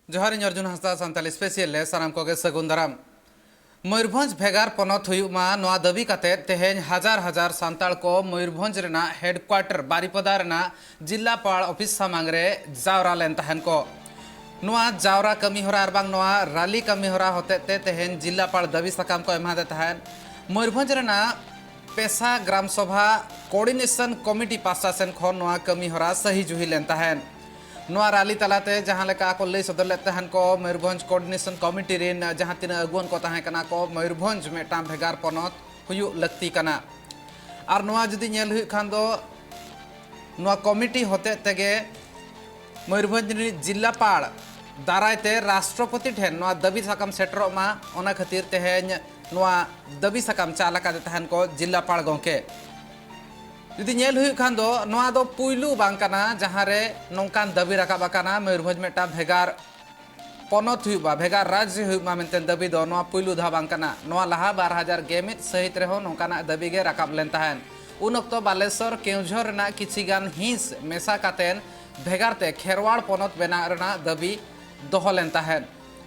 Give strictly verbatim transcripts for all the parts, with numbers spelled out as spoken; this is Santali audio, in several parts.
ᱡᱚᱦᱟᱨ, ᱤᱧ ᱚᱨᱡᱩᱱ ᱦᱟᱸᱥᱫᱟ, ᱥᱟᱱᱛᱟᱲ ᱥᱯᱮᱥᱤᱭᱟᱞ ᱨᱮ ᱥᱟᱱᱟᱢ ᱠᱚᱜᱮ ᱥᱟᱹᱜᱩᱱ ᱫᱟᱨᱟᱢ᱾ ᱢᱚᱭᱩᱨᱵᱷᱚᱸᱡᱽ ᱵᱷᱮᱜᱟᱨ ᱯᱚᱱᱚᱛ ᱦᱩᱭᱩᱜ ᱢᱟ, ᱱᱚᱣᱟ ᱫᱟᱹᱵᱤ ᱠᱟᱛᱮ ᱛᱮᱦᱮᱧ ᱦᱟᱡᱟᱨ ᱦᱟᱡᱟᱨ ᱥᱟᱱᱛᱟᱲ ᱠᱚ ᱢᱚᱭᱩᱨᱵᱷᱚᱸᱡᱽ ᱨᱮᱱᱟᱜ ᱦᱮᱰᱠᱩᱣᱟᱴᱟᱨ ᱵᱟᱨᱤᱯᱚᱫᱟ ᱨᱮᱱᱟᱜ ᱡᱤᱞᱟᱯᱟᱲ ᱚᱯᱷᱤᱥ ᱥᱟᱢᱟᱝ ᱨᱮ ᱡᱟᱣᱨᱟ ᱞᱮᱱ ᱛᱟᱦᱮᱱ ᱠᱚ᱾ ᱱᱚᱣᱟ ᱡᱟᱣᱨᱟ ᱠᱟᱹᱢᱤ ᱦᱚᱨᱟ ᱟᱨ ᱵᱟᱝ ᱱᱚᱣᱟ ᱨᱟᱞᱤ ᱠᱟᱹᱢᱤ ᱦᱚᱨᱟ ᱦᱚᱛᱮᱡ ᱛᱮ ᱛᱮᱦᱮᱧ ᱡᱤᱞᱟᱯᱟᱲ ᱫᱟᱹᱵᱤ ᱥᱟᱠᱟᱢ ᱠᱚ ᱮᱢᱟᱫᱮ ᱛᱟᱦᱮᱸᱫ᱾ ᱢᱚᱭᱩᱨᱵᱷᱚᱸᱡᱽ ᱨᱮᱱᱟᱜ ᱯᱮᱥᱟ ᱜᱨᱟᱢ ᱥᱚᱵᱷᱟ ᱠᱳᱚᱨᱰᱤᱱᱮᱥᱚᱱ ᱠᱚᱢᱤᱴᱤ ᱯᱟᱦᱴᱟ ᱥᱮᱱ ᱠᱷᱚᱱ ᱱᱚᱣᱟ ᱠᱟᱹᱢᱤ ᱦᱚᱨᱟ ᱥᱟᱹᱦᱤ ᱡᱩᱦᱤ ᱞᱮᱱ ᱛᱟᱦᱮᱸᱫ᱾ ᱱᱚᱣᱟ ᱨᱟᱞᱤ ᱛᱟᱞᱟᱛᱮ ᱡᱟᱦᱟᱸ ᱞᱮᱠᱟ ᱠᱚ ᱞᱟᱹᱭ ᱥᱚᱫᱚᱨ ᱞᱮᱫ ᱛᱟᱦᱮᱱ ᱠᱚ, ᱢᱚᱭᱩᱨᱵᱷᱚᱸᱡᱽ ᱠᱳᱚᱨᱰᱤᱱᱮᱥᱚᱱ ᱠᱚᱢᱤᱴᱤ ᱨᱮᱱ ᱡᱟᱦᱟᱸ ᱛᱤᱱᱟᱹᱜ ᱟᱹᱜᱩᱣᱟᱹᱱ ᱠᱚ ᱛᱟᱦᱮᱸ ᱠᱟᱱᱟ ᱠᱚ, ᱢᱚᱭᱩᱨᱵᱷᱚᱸᱡᱽ ᱢᱤᱫᱴᱟᱝ ᱵᱷᱮᱜᱟᱨ ᱯᱚᱱᱚᱛ ᱦᱩᱭᱩᱜ ᱞᱟᱹᱠᱛᱤ ᱠᱟᱱᱟ᱾ ᱟᱨ ᱱᱚᱣᱟ ᱡᱩᱫᱤ ᱧᱮᱞ ᱦᱩᱭᱩᱜ ᱠᱷᱟᱱ ᱫᱚ, ᱱᱚᱣᱟ ᱠᱚᱢᱤᱴᱤ ᱦᱚᱛᱮᱡ ᱛᱮᱜᱮ ᱢᱚᱭᱩᱨᱵᱷᱚᱸᱡᱽ ᱨᱤᱱᱤᱡ ᱡᱤᱞᱟᱯᱟᱲ ᱫᱟᱨᱟᱭ ᱛᱮ ᱨᱟᱥᱴᱨᱚᱯᱚᱛᱤ ᱴᱷᱮᱱ ᱱᱚᱣᱟ ᱫᱟᱹᱵᱤ ᱥᱟᱠᱟᱢ ᱥᱮᱴᱮᱨᱚᱜ ᱢᱟ, ᱚᱱᱟ ᱠᱷᱟᱹᱛᱤᱨ ᱛᱮᱦᱮᱧ ᱱᱚᱣᱟ ᱫᱟᱹᱵᱤ ᱥᱟᱠᱟᱢ ᱪᱟᱞ ᱟᱠᱟᱫᱮ ᱛᱟᱦᱮᱱ ᱠᱚ ᱡᱤᱞᱟᱯᱟᱲ ᱜᱚᱢᱠᱮ᱾ ᱡᱩᱫᱤ ᱧᱮᱞ ᱦᱩᱭᱩᱜ ᱠᱷᱟᱱ ᱫᱚ, ᱱᱚᱣᱟ ᱫᱚ ᱯᱩᱭᱞᱩ ᱵᱟᱝ ᱠᱟᱱᱟ ᱡᱟᱦᱟᱸ ᱨᱮ ᱱᱚᱝᱠᱟᱱ ᱫᱟᱹᱵᱤ ᱨᱟᱠᱟᱵ ᱟᱠᱟᱱᱟ ᱢᱚᱭᱩᱨᱵᱷᱚᱸᱡᱽ ᱢᱤᱫᱴᱟᱝ ᱵᱷᱮᱜᱟᱨ ᱯᱚᱱᱚᱛ ᱦᱩᱭᱩᱜ ᱢᱟ, ᱵᱷᱮᱜᱟᱨ ᱨᱟᱡᱽ ᱦᱩᱭᱩᱜ ᱢᱟ ᱢᱮᱱᱛᱮ ᱫᱟᱹᱵᱤ ᱫᱚ ᱱᱚᱣᱟ ᱯᱩᱭᱞᱩ ᱫᱷᱟᱣ ᱵᱟᱝ ᱠᱟᱱᱟ᱾ ᱱᱚᱣᱟ ᱞᱟᱦᱟ ᱵᱟᱨ ᱦᱟᱡᱟᱨ ᱜᱮᱞ ᱢᱤᱫ ᱥᱟᱹᱦᱤᱛ ᱨᱮᱦᱚᱸ ᱱᱚᱝᱠᱟᱱᱟᱜ ᱫᱟᱹᱵᱤ ᱜᱮ ᱨᱟᱠᱟᱵ ᱞᱮᱱ ᱛᱟᱦᱮᱸᱫ᱾ ᱩᱱ ᱚᱠᱛᱚ ᱵᱟᱞᱮᱥᱚᱨ ᱠᱮᱣᱡᱷᱚᱨ ᱨᱮᱱᱟᱜ ᱠᱤᱪᱷᱤ ᱜᱟᱱ ᱦᱤᱸᱥ ᱢᱮᱥᱟ ᱠᱟᱛᱮᱱ ᱵᱷᱮᱜᱟᱨ ᱛᱮ ᱠᱷᱮᱨᱣᱟᱲ ᱯᱚᱱᱚᱛ ᱵᱮᱱᱟᱣ ᱨᱮᱱᱟᱜ ᱫᱟᱹᱵᱤ ᱫᱚᱦᱚ ᱞᱮᱱ ᱛᱟᱦᱮᱸᱫ᱾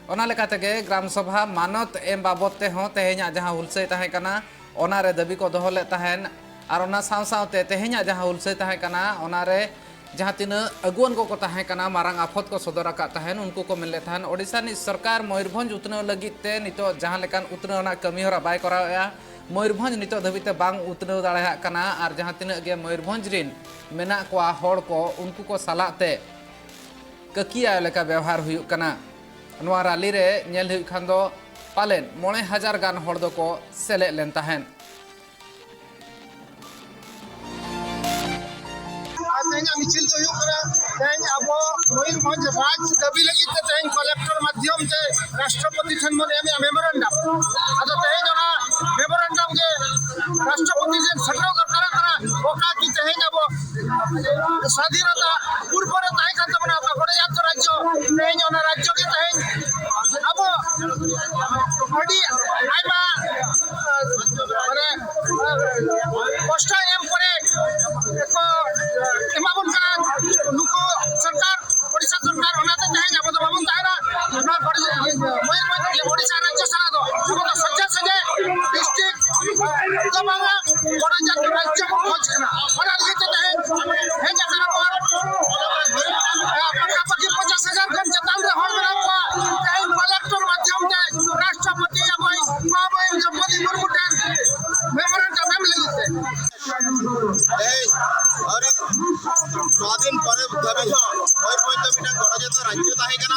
ᱚᱱᱟ ᱞᱮᱠᱟ ᱛᱮᱜᱮ ᱜᱨᱟᱢ ᱥᱚᱵᱷᱟ ᱢᱟᱱᱚᱛ ᱮᱢ ᱵᱟᱵᱚᱫ ᱛᱮᱦᱚᱸ ᱛᱮᱦᱮᱧᱟᱜ ᱡᱟᱦᱟᱸ ᱦᱩᱞᱥᱟᱹᱭ ᱛᱟᱦᱮᱸ ᱠᱟᱱᱟ, ᱚᱱᱟᱨᱮ ᱫᱟᱹᱵᱤ ᱠᱚ ᱫᱚᱦᱚ ᱞᱮᱫ ᱛᱟᱦᱮᱸᱫ᱾ ᱟᱨ ᱚᱱᱟ ᱥᱟᱶ ᱥᱟᱶᱛᱮ ᱛᱮᱦᱮᱧᱟᱜ ᱡᱟᱦᱟᱸ ᱦᱩᱞᱥᱟᱹᱭ ᱛᱟᱦᱮᱸ ᱠᱟᱱᱟ, ᱚᱱᱟᱨᱮ ᱡᱟᱦᱟᱸ ᱛᱤᱱᱟᱹᱜ ᱟᱹᱜᱩᱣᱟᱹᱱ ᱠᱚᱠᱚ ᱛᱟᱦᱮᱸ ᱠᱟᱱᱟ, ᱢᱟᱨᱟᱝ ᱟᱯᱷᱚᱫ ᱠᱚ ᱥᱚᱫᱚᱨ ᱟᱠᱟᱫ ᱛᱟᱦᱮᱸᱱ, ᱩᱱᱠᱩ ᱠᱚ ᱢᱮᱱ ᱞᱮᱫ ᱛᱟᱦᱮᱸᱱ, ᱳᱰᱤᱥᱟ ᱨᱤᱱᱤᱡ ᱥᱚᱨᱠᱟᱨ ᱢᱚᱭᱩᱨᱵᱷᱚᱸᱡᱽ ᱩᱛᱱᱟᱹᱣ ᱞᱟᱹᱜᱤᱫ ᱛᱮ ᱱᱤᱛᱚᱜ ᱡᱟᱦᱟᱸ ᱞᱮᱠᱟᱱ ᱩᱛᱱᱟᱹᱣ ᱨᱮᱱᱟᱜ ᱠᱟᱹᱢᱤ ᱦᱚᱨᱟ ᱵᱟᱭ ᱠᱚᱨᱟᱣᱮᱫᱼᱟ, ᱢᱚᱭᱩᱨᱵᱷᱚᱸᱡᱽ ᱱᱤᱛᱚᱜ ᱫᱷᱟᱹᱵᱤᱡ ᱛᱮ ᱵᱟᱝ ᱩᱛᱱᱟᱹᱣ ᱫᱟᱲᱮᱭᱟᱜ ᱠᱟᱱᱟ᱾ ᱟᱨ ᱡᱟᱦᱟᱸ ᱛᱤᱱᱟᱹᱜ ᱜᱮ ᱢᱚᱭᱩᱨᱵᱷᱚᱸᱡᱽ ᱨᱤᱱ ᱢᱮᱱᱟᱜ ᱠᱚᱣᱟ ᱦᱚᱲ ᱠᱚ, ᱩᱱᱠᱩ ᱠᱚ ᱥᱟᱞᱟᱜ ᱛᱮ ᱠᱟᱹᱠᱤᱭᱟᱹ ᱞᱮᱠᱟ ᱵᱮᱣᱦᱟᱨ ᱦᱩᱭᱩᱜ ᱠᱟᱱᱟ᱾ ᱱᱚᱣᱟ ᱨᱟᱞᱤ ᱨᱮ ᱧᱮᱞ ᱦᱩᱭᱩᱜ ᱠᱷᱟᱱ ᱫᱚ ᱯᱟᱞᱮᱱ ᱢᱚᱬᱮ ᱦᱟᱡᱟᱨ ᱜᱟᱱ ᱦᱚᱲ ᱫᱚᱠᱚ ᱥᱮᱞᱮᱫ ᱞᱮᱱ ᱛᱟᱦᱮᱸᱱ᱾ ᱟᱨ ᱛᱮᱦᱮᱧᱟᱜ ᱢᱤᱪᱷᱤᱞ ᱫᱚ ᱦᱩᱭᱩᱜ ᱠᱟᱱᱟ, ᱛᱮᱦᱮᱧ ᱟᱵᱚ ᱢᱚᱭᱩᱨᱵᱷᱚᱸᱡᱽ ᱨᱟᱡᱽ ᱫᱟᱹᱵᱤ ᱞᱟᱹᱜᱤᱫ ᱛᱮ ᱛᱮᱦᱮᱧ ᱠᱚᱞᱮᱠᱴᱚᱨ ᱢᱟᱫᱽᱫᱷᱚᱢ ᱛᱮ ᱨᱟᱥᱴᱨᱚᱯᱚᱛᱤ ᱴᱷᱮᱱ ᱵᱚᱱ ᱮᱢᱮᱜᱼᱟ ᱢᱮᱢᱳᱨᱮᱱᱰᱟᱢ᱾ ᱟᱫᱚ ᱛᱮᱦᱮᱧ ᱚᱱᱟ ᱢᱮᱢᱳᱨᱮᱱᱰᱟᱢ ᱜᱮ ᱨᱟᱥᱴᱨᱚᱯᱚᱛᱤ ᱴᱷᱮᱱ ᱥᱮᱴᱮᱨ ᱫᱚᱨᱠᱟᱨᱚᱜ ᱠᱟᱱᱟ᱾ ᱚᱠᱟ ᱠᱤ ᱛᱮᱦᱮᱧ ᱟᱵᱚ ᱥᱟᱫᱷᱤᱱᱚᱛᱟ ᱯᱩᱨᱵᱚ ᱨᱮ ᱛᱟᱦᱮᱸ ᱠᱟᱱ ᱛᱟᱵᱚᱱᱟ, ᱚᱠᱟ ᱜᱚᱰᱚᱡᱟᱛ ᱨᱟᱡᱽᱡᱚ, ᱛᱮᱦᱮᱧ ᱚᱱᱟ ᱨᱟᱡᱽᱡᱚ ᱜᱮ ᱛᱮᱦᱮᱧ ᱟᱵᱚ ᱟᱹᱰᱤ ᱟᱭᱢᱟ, ᱢᱟᱱᱮ, ᱠᱚᱥᱴᱚ ᱮᱢ ᱯᱚᱨᱮ ᱠᱚ ᱮᱢᱟᱵᱚᱱ ᱠᱟᱱᱟ ᱱᱩᱠᱩ ᱥᱚᱨᱠᱟᱨ, ᱳᱰᱤᱥᱟ ᱥᱚᱨᱠᱟᱨ᱾ ᱚᱱᱟᱛᱮ ᱛᱮᱦᱮᱧ ᱟᱵᱚ ᱫᱚ ᱵᱟᱵᱚᱱ ᱛᱟᱦᱮᱱᱟ᱾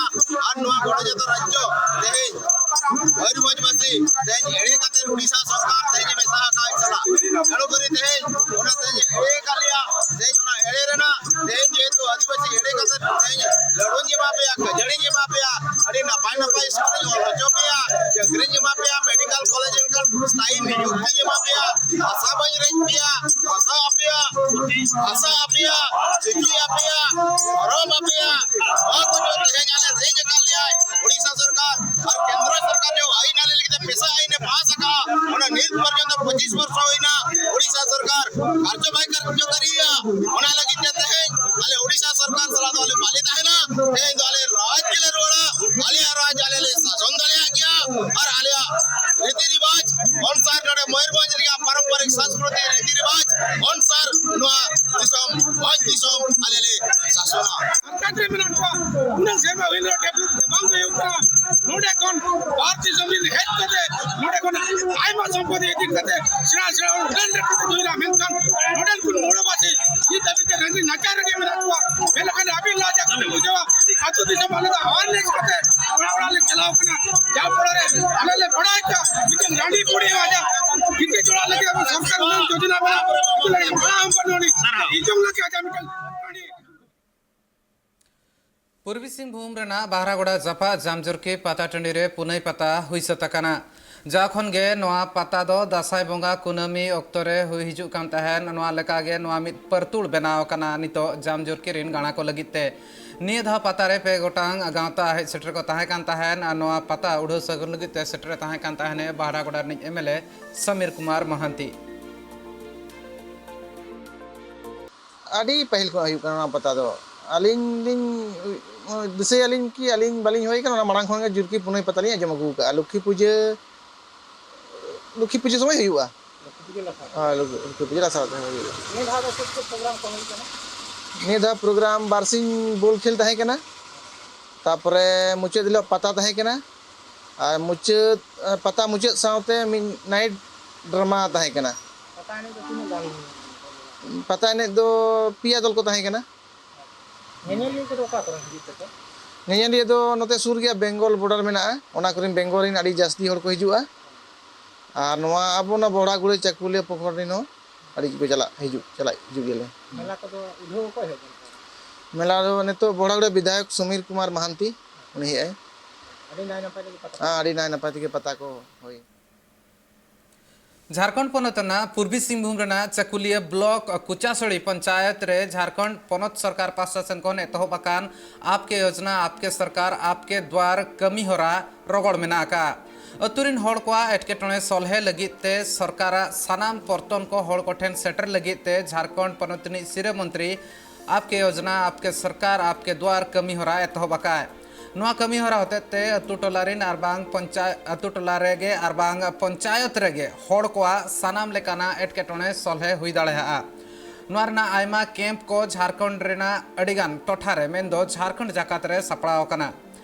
ᱟᱨ ᱱᱚᱣᱟ ᱜᱚᱰᱚᱡᱟᱛᱟ ᱨᱟᱡᱽᱡᱚ ᱛᱮᱦᱮᱧ ᱢᱚᱭᱩᱨᱵᱷᱚᱸᱡᱽ ᱵᱟᱥᱤ ᱛᱮᱦᱮᱧ ᱮᱲᱮ ᱠᱟᱛᱮ ᱩᱰᱤᱥᱟ ᱥᱚᱨᱠᱟᱨ ᱛᱮᱦᱮᱧ ᱮ ᱢᱮᱥᱟ ᱟᱠᱟᱫ ᱥᱟᱞᱟᱜ᱾ ᱮᱲᱚ ᱠᱚᱨᱮ ᱛᱮᱦᱮᱧ ᱚᱱᱟ ᱛᱮᱦᱮᱧ ᱮᱲᱮ ᱟᱠᱟᱫ ᱞᱮᱭᱟ᱾ ᱛᱮᱦᱮᱧ ᱚᱱᱟ ᱮᱲᱮ ᱨᱮᱱᱟᱜ ᱛᱮᱦᱮᱧ ᱡᱮᱦᱮᱛᱩ ᱟᱹᱫᱤᱵᱟᱹᱥᱤ ᱮᱲᱮ ᱠᱟᱛᱮ ᱛᱮᱦᱮᱧ ᱞᱟᱹᱰᱩᱧ ᱮᱢᱟ ᱯᱮᱭᱟ, ᱠᱷᱟᱹᱡᱟᱹᱲᱤᱧ ᱮᱢᱟ ᱯᱮᱭᱟ, ᱟᱹᱰᱤ ᱱᱟᱯᱟᱭ ᱱᱟᱯᱟᱭ ᱥᱠᱩᱞ ᱨᱤᱧ ᱚᱞ ᱦᱚᱪᱚ ᱯᱮᱭᱟ, ᱪᱟᱹᱠᱨᱤᱧ ᱮᱢᱟ ᱯᱮᱭᱟ, ᱢᱮᱰᱤᱠᱮᱞ ᱠᱚᱞᱮᱡᱽ ᱮᱱᱠᱷᱟᱱ ᱥᱛᱷᱟᱭᱤ ᱱᱤᱡᱩᱠᱛᱤᱧ ᱮᱢᱟ ᱯᱮᱭᱟ, ᱵᱷᱟᱥᱟ ᱵᱟᱹᱧ ᱨᱮᱡ ᱯᱮᱭᱟ, ᱵᱷᱟᱥᱟ ᱟᱯᱮᱭᱟ, ᱵᱷᱟᱥᱟ ᱟᱯᱮᱭᱟ, ᱪᱤᱠᱤ ᱟᱯᱮᱭᱟ, ᱫᱷᱚᱨᱚᱢ ᱟᱯᱮᱭᱟ, ᱱᱚᱣᱟ ᱠᱚ ᱡᱚᱛᱚ ᱛᱮᱦᱮᱧ ᱟᱞᱮ ᱨᱮᱡ ᱟᱠᱟᱫ ᱞᱮᱭᱟᱭ ᱳᱰᱤᱥᱟ ᱥᱚᱨᱠᱟᱨ᱾ ᱟᱨ ᱠᱮᱱᱫᱨᱚ ᱥᱚᱨᱠᱟᱨ ᱡᱮ ᱟᱹᱭᱤᱱ ᱟᱞᱮ ᱞᱟᱹᱜᱤᱫ ᱛᱮ ᱯᱮᱥᱟ ᱟᱹᱭᱤᱱ ᱮ ᱯᱟᱥ ᱟᱠᱟᱫᱼᱟ, ᱚᱱᱟ ᱱᱤᱛ ᱯᱚᱨᱡᱚᱱᱛᱚ ᱯᱚᱸᱪᱤᱥ ᱵᱚᱨᱥᱚ ᱦᱩᱭᱱᱟ, ᱳᱰᱤᱥᱟ ᱥᱚᱨᱠᱟᱨ ᱠᱟᱨᱡᱚ ᱵᱟᱭ ᱠᱟᱨᱡᱚᱠᱟᱨᱤᱭᱟ᱾ ᱚᱱᱟ ᱞᱟᱹᱜᱤᱫ ᱛᱮ ᱛᱮᱦᱮᱧ ᱟᱞᱮ ᱳᱰᱤᱥᱟ ᱥᱚᱨᱠᱟᱨ ᱥᱟᱞᱟᱜ ᱫᱚ ᱟᱞᱮ ᱵᱟᱞᱮ ᱛᱟᱦᱮᱱᱟ᱾ ᱛᱮᱦᱮᱧ ᱫᱚ ᱟᱞᱮ ᱨᱟᱡᱽ ᱜᱮᱞᱮ ᱨᱩᱣᱟᱹᱲᱟ, ᱟᱞᱮᱭᱟᱜ ᱨᱟᱡᱽ ᱟᱞᱮ ᱞᱮ ᱥᱟᱥᱚᱱ ᱫᱟᱲᱮᱭᱟᱜ ᱜᱮᱭᱟ, ᱟᱨ ᱟᱞᱮᱭᱟᱜ ᱨᱤᱛᱤ ᱨᱤᱵᱟᱡᱽ ᱚᱱᱥᱟᱨ, ᱱᱚᱰᱮ ᱢᱚᱭᱩᱨᱵᱷᱚᱸᱡᱽ ᱨᱮᱭᱟᱜ ᱯᱟᱨᱚᱢᱯᱚᱨᱤᱠ ᱥᱟᱝᱥᱠᱨᱤᱛᱤᱠ ᱨᱤᱛᱤ ᱨᱤᱵᱟᱡᱽ ᱚᱱᱥᱟᱨ ᱱᱚᱣᱟ ᱫᱤᱥᱚᱢ, ᱵᱷᱚᱸᱡᱽ ᱫᱤᱥᱚᱢ ᱟᱞᱮ ᱞᱮ ᱥᱟᱥᱚᱱᱟ᱾ ᱥᱚᱨᱠᱟᱨ ᱨᱮ ᱢᱮᱱᱟᱜ ᱠᱚᱣᱟ, ᱩᱱᱟᱹᱜ ᱥᱮᱨᱢᱟ ᱦᱩᱭ ᱞᱮᱱᱟ, ᱰᱮᱵᱷᱞᱚᱯ ᱵᱟᱝ ᱦᱩᱭᱩᱜ ᱠᱟᱱᱟ᱾ ᱱᱚᱰᱮ ᱠᱷᱚᱱ ᱵᱟᱦᱨᱮ ᱫᱤᱥᱚᱢ ᱨᱮᱱ ᱦᱮᱡ ᱠᱟᱛᱮ ᱱᱚᱰᱮ ᱠᱷᱚᱱ ᱟᱭᱢᱟ ᱥᱚᱢᱯᱚᱫᱤ ᱤᱫᱤ ᱠᱟᱛᱮ ᱥᱮᱬᱟ ᱥᱮᱬᱟ ᱦᱳᱴᱮᱞ ᱨᱮ ᱠᱟᱛᱮ ᱦᱩᱭᱱᱟ, ᱢᱮᱱᱠᱷᱟᱱ ᱱᱚᱰᱮᱱ ᱠᱚ ᱢᱩᱲᱟᱹᱵᱟᱹᱥᱤ ᱱᱤᱛ ᱦᱟᱹᱵᱤᱡ ᱛᱮ ᱨᱟᱺᱰᱤ ᱱᱟᱪᱟᱨ ᱨᱮᱜᱮ ᱢᱮᱱᱟᱜ ᱠᱚᱣᱟ᱾ ᱢᱮᱱ ᱞᱮᱠᱷᱟᱱ ᱟᱹᱵᱤᱱ ᱞᱟᱡᱟᱣ ᱠᱟᱛᱮ ᱵᱩᱡᱷᱟᱹᱣᱟ, ᱟᱹᱛᱩ ᱫᱤᱥᱚᱢ ᱟᱞᱮ ᱫᱚ ᱟᱣᱟᱨᱱᱮᱥ ᱠᱟᱛᱮ ᱚᱲᱟᱜ ᱚᱲᱟᱜ ᱞᱮ ᱪᱟᱞᱟᱣ ᱠᱟᱱᱟ᱾ ᱡᱟᱦᱟᱸ ᱯᱚᱨᱮ ᱨᱮ ᱟᱞᱮ ᱞᱮ ᱵᱟᱲᱟᱭ ᱠᱟᱜ ᱢᱤᱫᱴᱮᱱ ᱨᱟᱺᱰᱤ ᱠᱩᱲᱤ ᱟᱡᱟᱜ ᱜᱤᱫᱽᱨᱟᱹ ᱡᱚᱲᱟᱣ ᱞᱟᱹᱜᱤᱫ ᱟᱵᱚ ᱥᱚᱨᱠᱟᱨ ᱩᱱᱟᱹᱝ ᱡᱳᱡᱚᱱᱟ ᱢᱮᱱᱟᱜᱼᱟ, ᱩᱱᱠᱩ ᱞᱟᱹᱜᱤᱫ ᱵᱷᱟᱲᱟ ᱦᱚᱸ ᱵᱟᱹᱱᱩᱜ ᱟᱹᱱᱤᱡ, ᱤᱡᱚᱢ ᱞᱟᱹᱜᱤᱫ ᱟᱡᱟᱜ ᱢᱤᱫᱴᱮᱱ ᱨᱟᱺᱰᱤ᱾ ᱯᱩᱨᱵᱤ ᱥᱤᱝᱵᱷᱩᱢ ᱨᱮᱱᱟᱜ ᱵᱟᱦᱨᱟᱜᱚᱲᱟ ᱡᱟᱯᱟᱜ ᱡᱟᱢᱡᱩᱨᱠᱤ ᱯᱟᱛᱟ ᱴᱟᱺᱰᱤ ᱨᱮ ᱯᱩᱱᱟᱹᱭ ᱯᱟᱛᱟ ᱦᱩᱭ ᱥᱟᱹᱛ ᱟᱠᱟᱱᱟ᱾ ᱡᱟᱣ ᱠᱷᱚᱱ ᱜᱮ ᱱᱚᱣᱟ ᱯᱟᱛᱟ ᱫᱚ ᱫᱟᱸᱥᱟᱭ ᱵᱚᱸᱜᱟ ᱠᱩᱱᱟᱹᱢᱤ ᱚᱠᱛᱚ ᱨᱮ ᱦᱩᱭ ᱦᱤᱡᱩᱜ ᱠᱟᱱ ᱛᱟᱦᱮᱸᱱ᱾ ᱱᱚᱣᱟ ᱞᱮᱠᱟ ᱜᱮ ᱱᱚᱣᱟ ᱢᱤᱫ ᱯᱟᱹᱨᱛᱩᱲ ᱵᱮᱱᱟᱣ ᱟᱠᱟᱱᱟ ᱱᱤᱛᱚᱜ ᱡᱟᱢᱡᱩᱨᱠᱤ ᱨᱤᱱ ᱜᱟᱬᱟ ᱠᱚ ᱞᱟᱹᱜᱤᱫ ᱛᱮ᱾ ᱱᱤᱭᱟᱹ ᱫᱷᱟᱣ ᱯᱟᱛᱟ ᱨᱮ ᱯᱮ ᱜᱚᱴᱟᱝ ᱜᱟᱶᱛᱟ ᱦᱮᱡ ᱥᱮᱴᱮᱨ ᱠᱚ ᱛᱟᱦᱮᱸ ᱠᱟᱱ ᱛᱟᱦᱮᱸᱱ ᱟᱨ ᱱᱚᱣᱟ ᱯᱟᱛᱟ ᱩᱰᱷᱟᱹᱣ ᱥᱟᱹᱜᱩᱱ ᱞᱟᱹᱜᱤᱫ ᱛᱮ ᱥᱮᱴᱮᱨ ᱛᱟᱦᱮᱸ ᱠᱟᱱ ᱛᱟᱦᱮᱸᱱ ᱵᱟᱦᱨᱟᱜᱚᱲᱟ ᱨᱤᱱᱤᱡ M L A Samir Kumar Mohanty. ᱟᱹᱰᱤ ᱯᱟᱹᱦᱤᱞ ᱠᱷᱚᱱ ᱦᱩᱭᱩᱜ ᱠᱟᱱᱟ ᱱᱚᱣᱟ ᱯᱟᱛᱟ ᱫᱚ᱾ ᱟᱹᱞᱤᱧ ᱞᱤᱧ ᱫᱤᱥᱟᱹᱭᱟᱞᱤᱧ ᱠᱤ ᱟᱹᱞᱤᱧ ᱵᱟᱹᱞᱤᱧ ᱦᱩᱭ ᱠᱟᱱᱟ, ᱚᱱᱟ ᱢᱟᱲᱟᱝ ᱠᱷᱚᱱ ᱜᱮ ᱡᱩᱨᱠᱤ ᱯᱩᱱᱟᱹᱭ ᱯᱟᱛᱟ ᱞᱤᱧ ᱟᱸᱡᱚᱢ ᱟᱹᱜᱩ ᱠᱟᱜᱼᱟ᱾ ᱞᱚᱠᱠᱷᱤ ᱯᱩᱡᱟᱹ, ᱞᱚᱠᱠᱷᱤ ᱯᱩᱡᱟᱹ ᱥᱚᱢᱚᱭ ᱦᱩᱭᱩᱜᱼᱟ᱾ ᱞᱚᱠᱠᱷᱤ ᱯᱩᱡᱟᱹ ᱞᱟᱥᱟᱲ᱾ ᱦᱳᱭ, ᱞᱚᱠᱠᱷᱤ ᱯᱩᱡᱟᱹ ᱞᱟᱥᱟᱲ ᱛᱮ ᱦᱩᱭᱩᱜᱼᱟ᱾ ᱱᱤᱭᱟᱹ ᱫᱷᱟᱣ ᱫᱚ ᱪᱮᱫ ᱪᱮᱫ ᱯᱨᱳᱜᱨᱟᱢ ᱠᱚ ᱦᱩᱭᱩᱜ ᱠᱟᱱᱟ? ᱱᱤᱭᱟᱹ ᱫᱷᱟᱣ ᱯᱨᱳᱜᱨᱟᱢ ᱵᱟᱨᱥᱤᱧ ᱵᱚᱞ ᱠᱷᱮᱞ ᱛᱟᱦᱮᱸ ᱠᱟᱱᱟ, ᱛᱟᱯᱚᱨᱮ ᱢᱩᱪᱟᱹᱫ ᱦᱤᱞᱳᱜ ᱯᱟᱛᱟ ᱛᱟᱦᱮᱸ ᱠᱟᱱᱟ, ᱟᱨ ᱢᱩᱪᱟᱹᱫ, ᱯᱟᱛᱟ ᱢᱩᱪᱟᱹᱫ ᱥᱟᱶᱛᱮ ᱢᱤᱫ ᱱᱟᱭᱤᱴ ᱰᱨᱟᱢᱟ ᱛᱟᱦᱮᱸ ᱠᱟᱱᱟ᱾ ᱯᱟᱛᱟ ᱮᱱᱮᱡ ᱫᱚ ᱛᱤᱱᱟᱹᱜ ᱜᱟᱱ? ᱯᱟᱛᱟ ᱮᱱᱮᱡ ᱫᱚ ᱯᱮᱭᱟ ᱫᱚᱞ ᱠᱚ ᱛᱟᱦᱮᱸ ᱠᱟᱱᱟ᱾ ᱧᱮᱧᱮᱞᱤᱭᱟᱹ ᱠᱚᱫᱚ ᱚᱠᱟ ᱠᱚᱨᱮᱱ ᱦᱤᱡᱩᱜ ᱛᱮᱠᱚ? ᱱᱤᱭᱟᱹ ᱱᱤᱭᱟᱹ ᱫᱚ ᱱᱚᱛᱮ ᱥᱩᱨ ᱜᱮᱭᱟ, ᱵᱮᱝᱜᱚᱞ ᱵᱚᱰᱟᱨ ᱢᱮᱱᱟᱜᱼᱟ, ᱚᱱᱟ ᱠᱚᱨᱮᱱ ᱵᱮᱝᱜᱚᱞ ᱨᱮᱱ ᱟᱹᱰᱤ ᱡᱟᱹᱥᱛᱤ ᱦᱚᱲ ᱠᱚ ᱦᱤᱡᱩᱜᱼᱟ᱾ ᱟᱨ ᱱᱚᱣᱟ ᱟᱵᱚ ᱚᱱᱟ ᱵᱚᱲᱟᱜᱩᱲᱟᱹ ᱪᱟᱠᱩᱞᱤᱭᱟᱹ ᱯᱚᱠᱷᱚᱨ ᱨᱮᱱ ᱦᱚᱸ ᱟᱹᱰᱤ ᱜᱮᱠᱚ ᱪᱟᱞᱟᱜ ᱦᱤᱡᱩᱜ ᱪᱟᱞᱟᱜ ᱦᱤᱡᱩᱜ ᱜᱮᱭᱟᱞᱮ᱾ ᱢᱮᱞᱟ ᱠᱚᱫᱚ ᱩᱰᱷᱟᱹᱣ ᱚᱠᱚᱭ ᱦᱮᱡ ᱞᱮᱱᱟ? ᱢᱮᱞᱟ ᱫᱚ ᱱᱤᱛᱚᱜ ᱵᱚᱲᱟᱜᱩᱲᱟᱹ ᱵᱤᱫᱷᱟᱭᱚᱠ ᱥᱚᱢᱤᱨ ᱠᱩᱢᱟᱨ ᱢᱟᱦᱟᱱᱛᱤ, ᱩᱱᱤ ᱦᱮᱡ ᱟᱭ᱾ ᱟᱹᱰᱤ ᱱᱟᱭ ᱱᱟᱯᱟᱭ ᱛᱮᱜᱮ ᱯᱟᱛᱟ᱾ ᱦᱮᱸ, ᱟᱹᱰᱤ ᱱᱟᱭ ᱱᱟᱯᱟᱭ ᱛᱮᱜᱮ ᱯᱟᱛᱟ ᱠᱚ ᱦᱩᱭ᱾ ᱡᱷᱟᱲᱠᱷᱚᱸᱰ ᱯᱚᱱᱚᱛ ᱨᱮᱱᱟᱜ ᱯᱩᱨᱵᱤ ᱥᱤᱝᱵᱷᱩᱢ ᱨᱮᱱᱟᱜ ᱪᱟᱠᱩᱞᱤᱭᱟᱹ ᱵᱞᱚᱠ ᱠᱩᱪᱟᱥᱚᱲᱤ ᱯᱚᱧᱪᱟᱭᱮᱛ ᱨᱮ ᱡᱷᱟᱲᱠᱷᱚᱸᱰ ᱯᱚᱱᱚᱛ ᱥᱚᱨᱠᱟᱨ ᱯᱟᱦᱴᱟ ᱥᱮᱱ ᱠᱷᱚᱱ ᱮᱛᱚᱦᱚᱵ ᱟᱠᱟᱱ ᱟᱯᱠᱮ ᱭᱳᱡᱽᱱᱟ ᱟᱯᱠᱮ ᱥᱚᱨᱠᱟᱨ ᱟᱯᱠᱮ ᱫᱣᱟᱨ ᱠᱟᱹᱢᱤ ᱦᱚᱨᱟ ᱨᱚᱜᱚᱲ ᱢᱮᱱᱟᱜ ᱟᱠᱟᱫᱼᱟ᱾ ᱟᱹᱛᱩ ᱨᱤᱱ ᱦᱚᱲ ᱠᱚᱣᱟᱜ ᱮᱴᱠᱮᱴᱚᱬᱮ ᱥᱚᱞᱦᱮ ᱞᱟᱹᱜᱤᱫ ᱛᱮ ᱥᱚᱨᱠᱟᱨᱟᱜ ᱥᱟᱱᱟᱢ ᱯᱚᱨᱛᱚᱱ ᱠᱚ ᱦᱚᱲ ᱠᱚᱴᱷᱮᱱ ᱥᱮᱴᱮᱨ ᱞᱟᱹᱜᱤᱫ ᱛᱮ ᱡᱷᱟᱲᱠᱷᱚᱸᱰ ᱯᱚᱱᱚᱛ ᱨᱤᱱᱤᱡ ᱥᱤᱨᱟᱹ ᱢᱚᱱᱛᱨᱤ ᱟᱯᱠᱮ ᱭᱳᱡᱽᱱᱟ ᱟᱯᱠᱮ ᱥᱚᱨᱠᱟᱨ ᱟᱯᱠᱮ ᱫᱣᱟᱨ ᱠᱟᱹᱢᱤ ᱦᱚᱨᱟ ᱮᱛᱚᱦᱚᱵ ᱟᱠᱟᱫᱼᱟᱭ᱾ ᱱᱚᱣᱟ ᱠᱟᱹᱢᱤ ᱦᱚᱨᱟ ᱦᱚᱛᱮᱡ ᱛᱮ ᱟᱹᱛᱩ ᱴᱚᱞᱟ ᱨᱤᱱ ᱟᱨ ᱵᱟᱝ ᱯᱚᱧᱪᱟᱭ-, ᱟᱹᱛᱩ ᱴᱚᱞᱟ ᱨᱮᱜᱮ ᱟᱨ ᱵᱟᱝ ᱯᱚᱧᱪᱟᱭᱚᱛ ᱨᱮᱜᱮ ᱦᱚᱲ ᱠᱚᱣᱟᱜ ᱥᱟᱱᱟᱢ ᱞᱮᱠᱟᱱᱟᱜ ᱮᱴᱠᱮᱴᱚᱬᱮ ᱥᱚᱞᱦᱮ ᱦᱩᱭ ᱫᱟᱲᱮᱭᱟᱜᱼᱟ᱾ ᱱᱚᱣᱟ ᱨᱮᱱᱟᱜ ᱟᱭᱢᱟ ᱠᱮᱢᱯ ᱠᱚ ᱡᱷᱟᱲᱠᱷᱚᱸᱰ ᱨᱮᱱᱟᱜ ᱟᱹᱰᱤᱜᱟᱱ ᱴᱚᱴᱷᱟ ᱨᱮ, ᱢᱮᱱᱫᱚ ᱡᱷᱟᱲᱠᱷᱚᱸᱰ ᱡᱟᱠᱟᱛ ᱨᱮ ᱥᱟᱯᱲᱟᱣ ᱟᱠᱟᱱᱟ᱾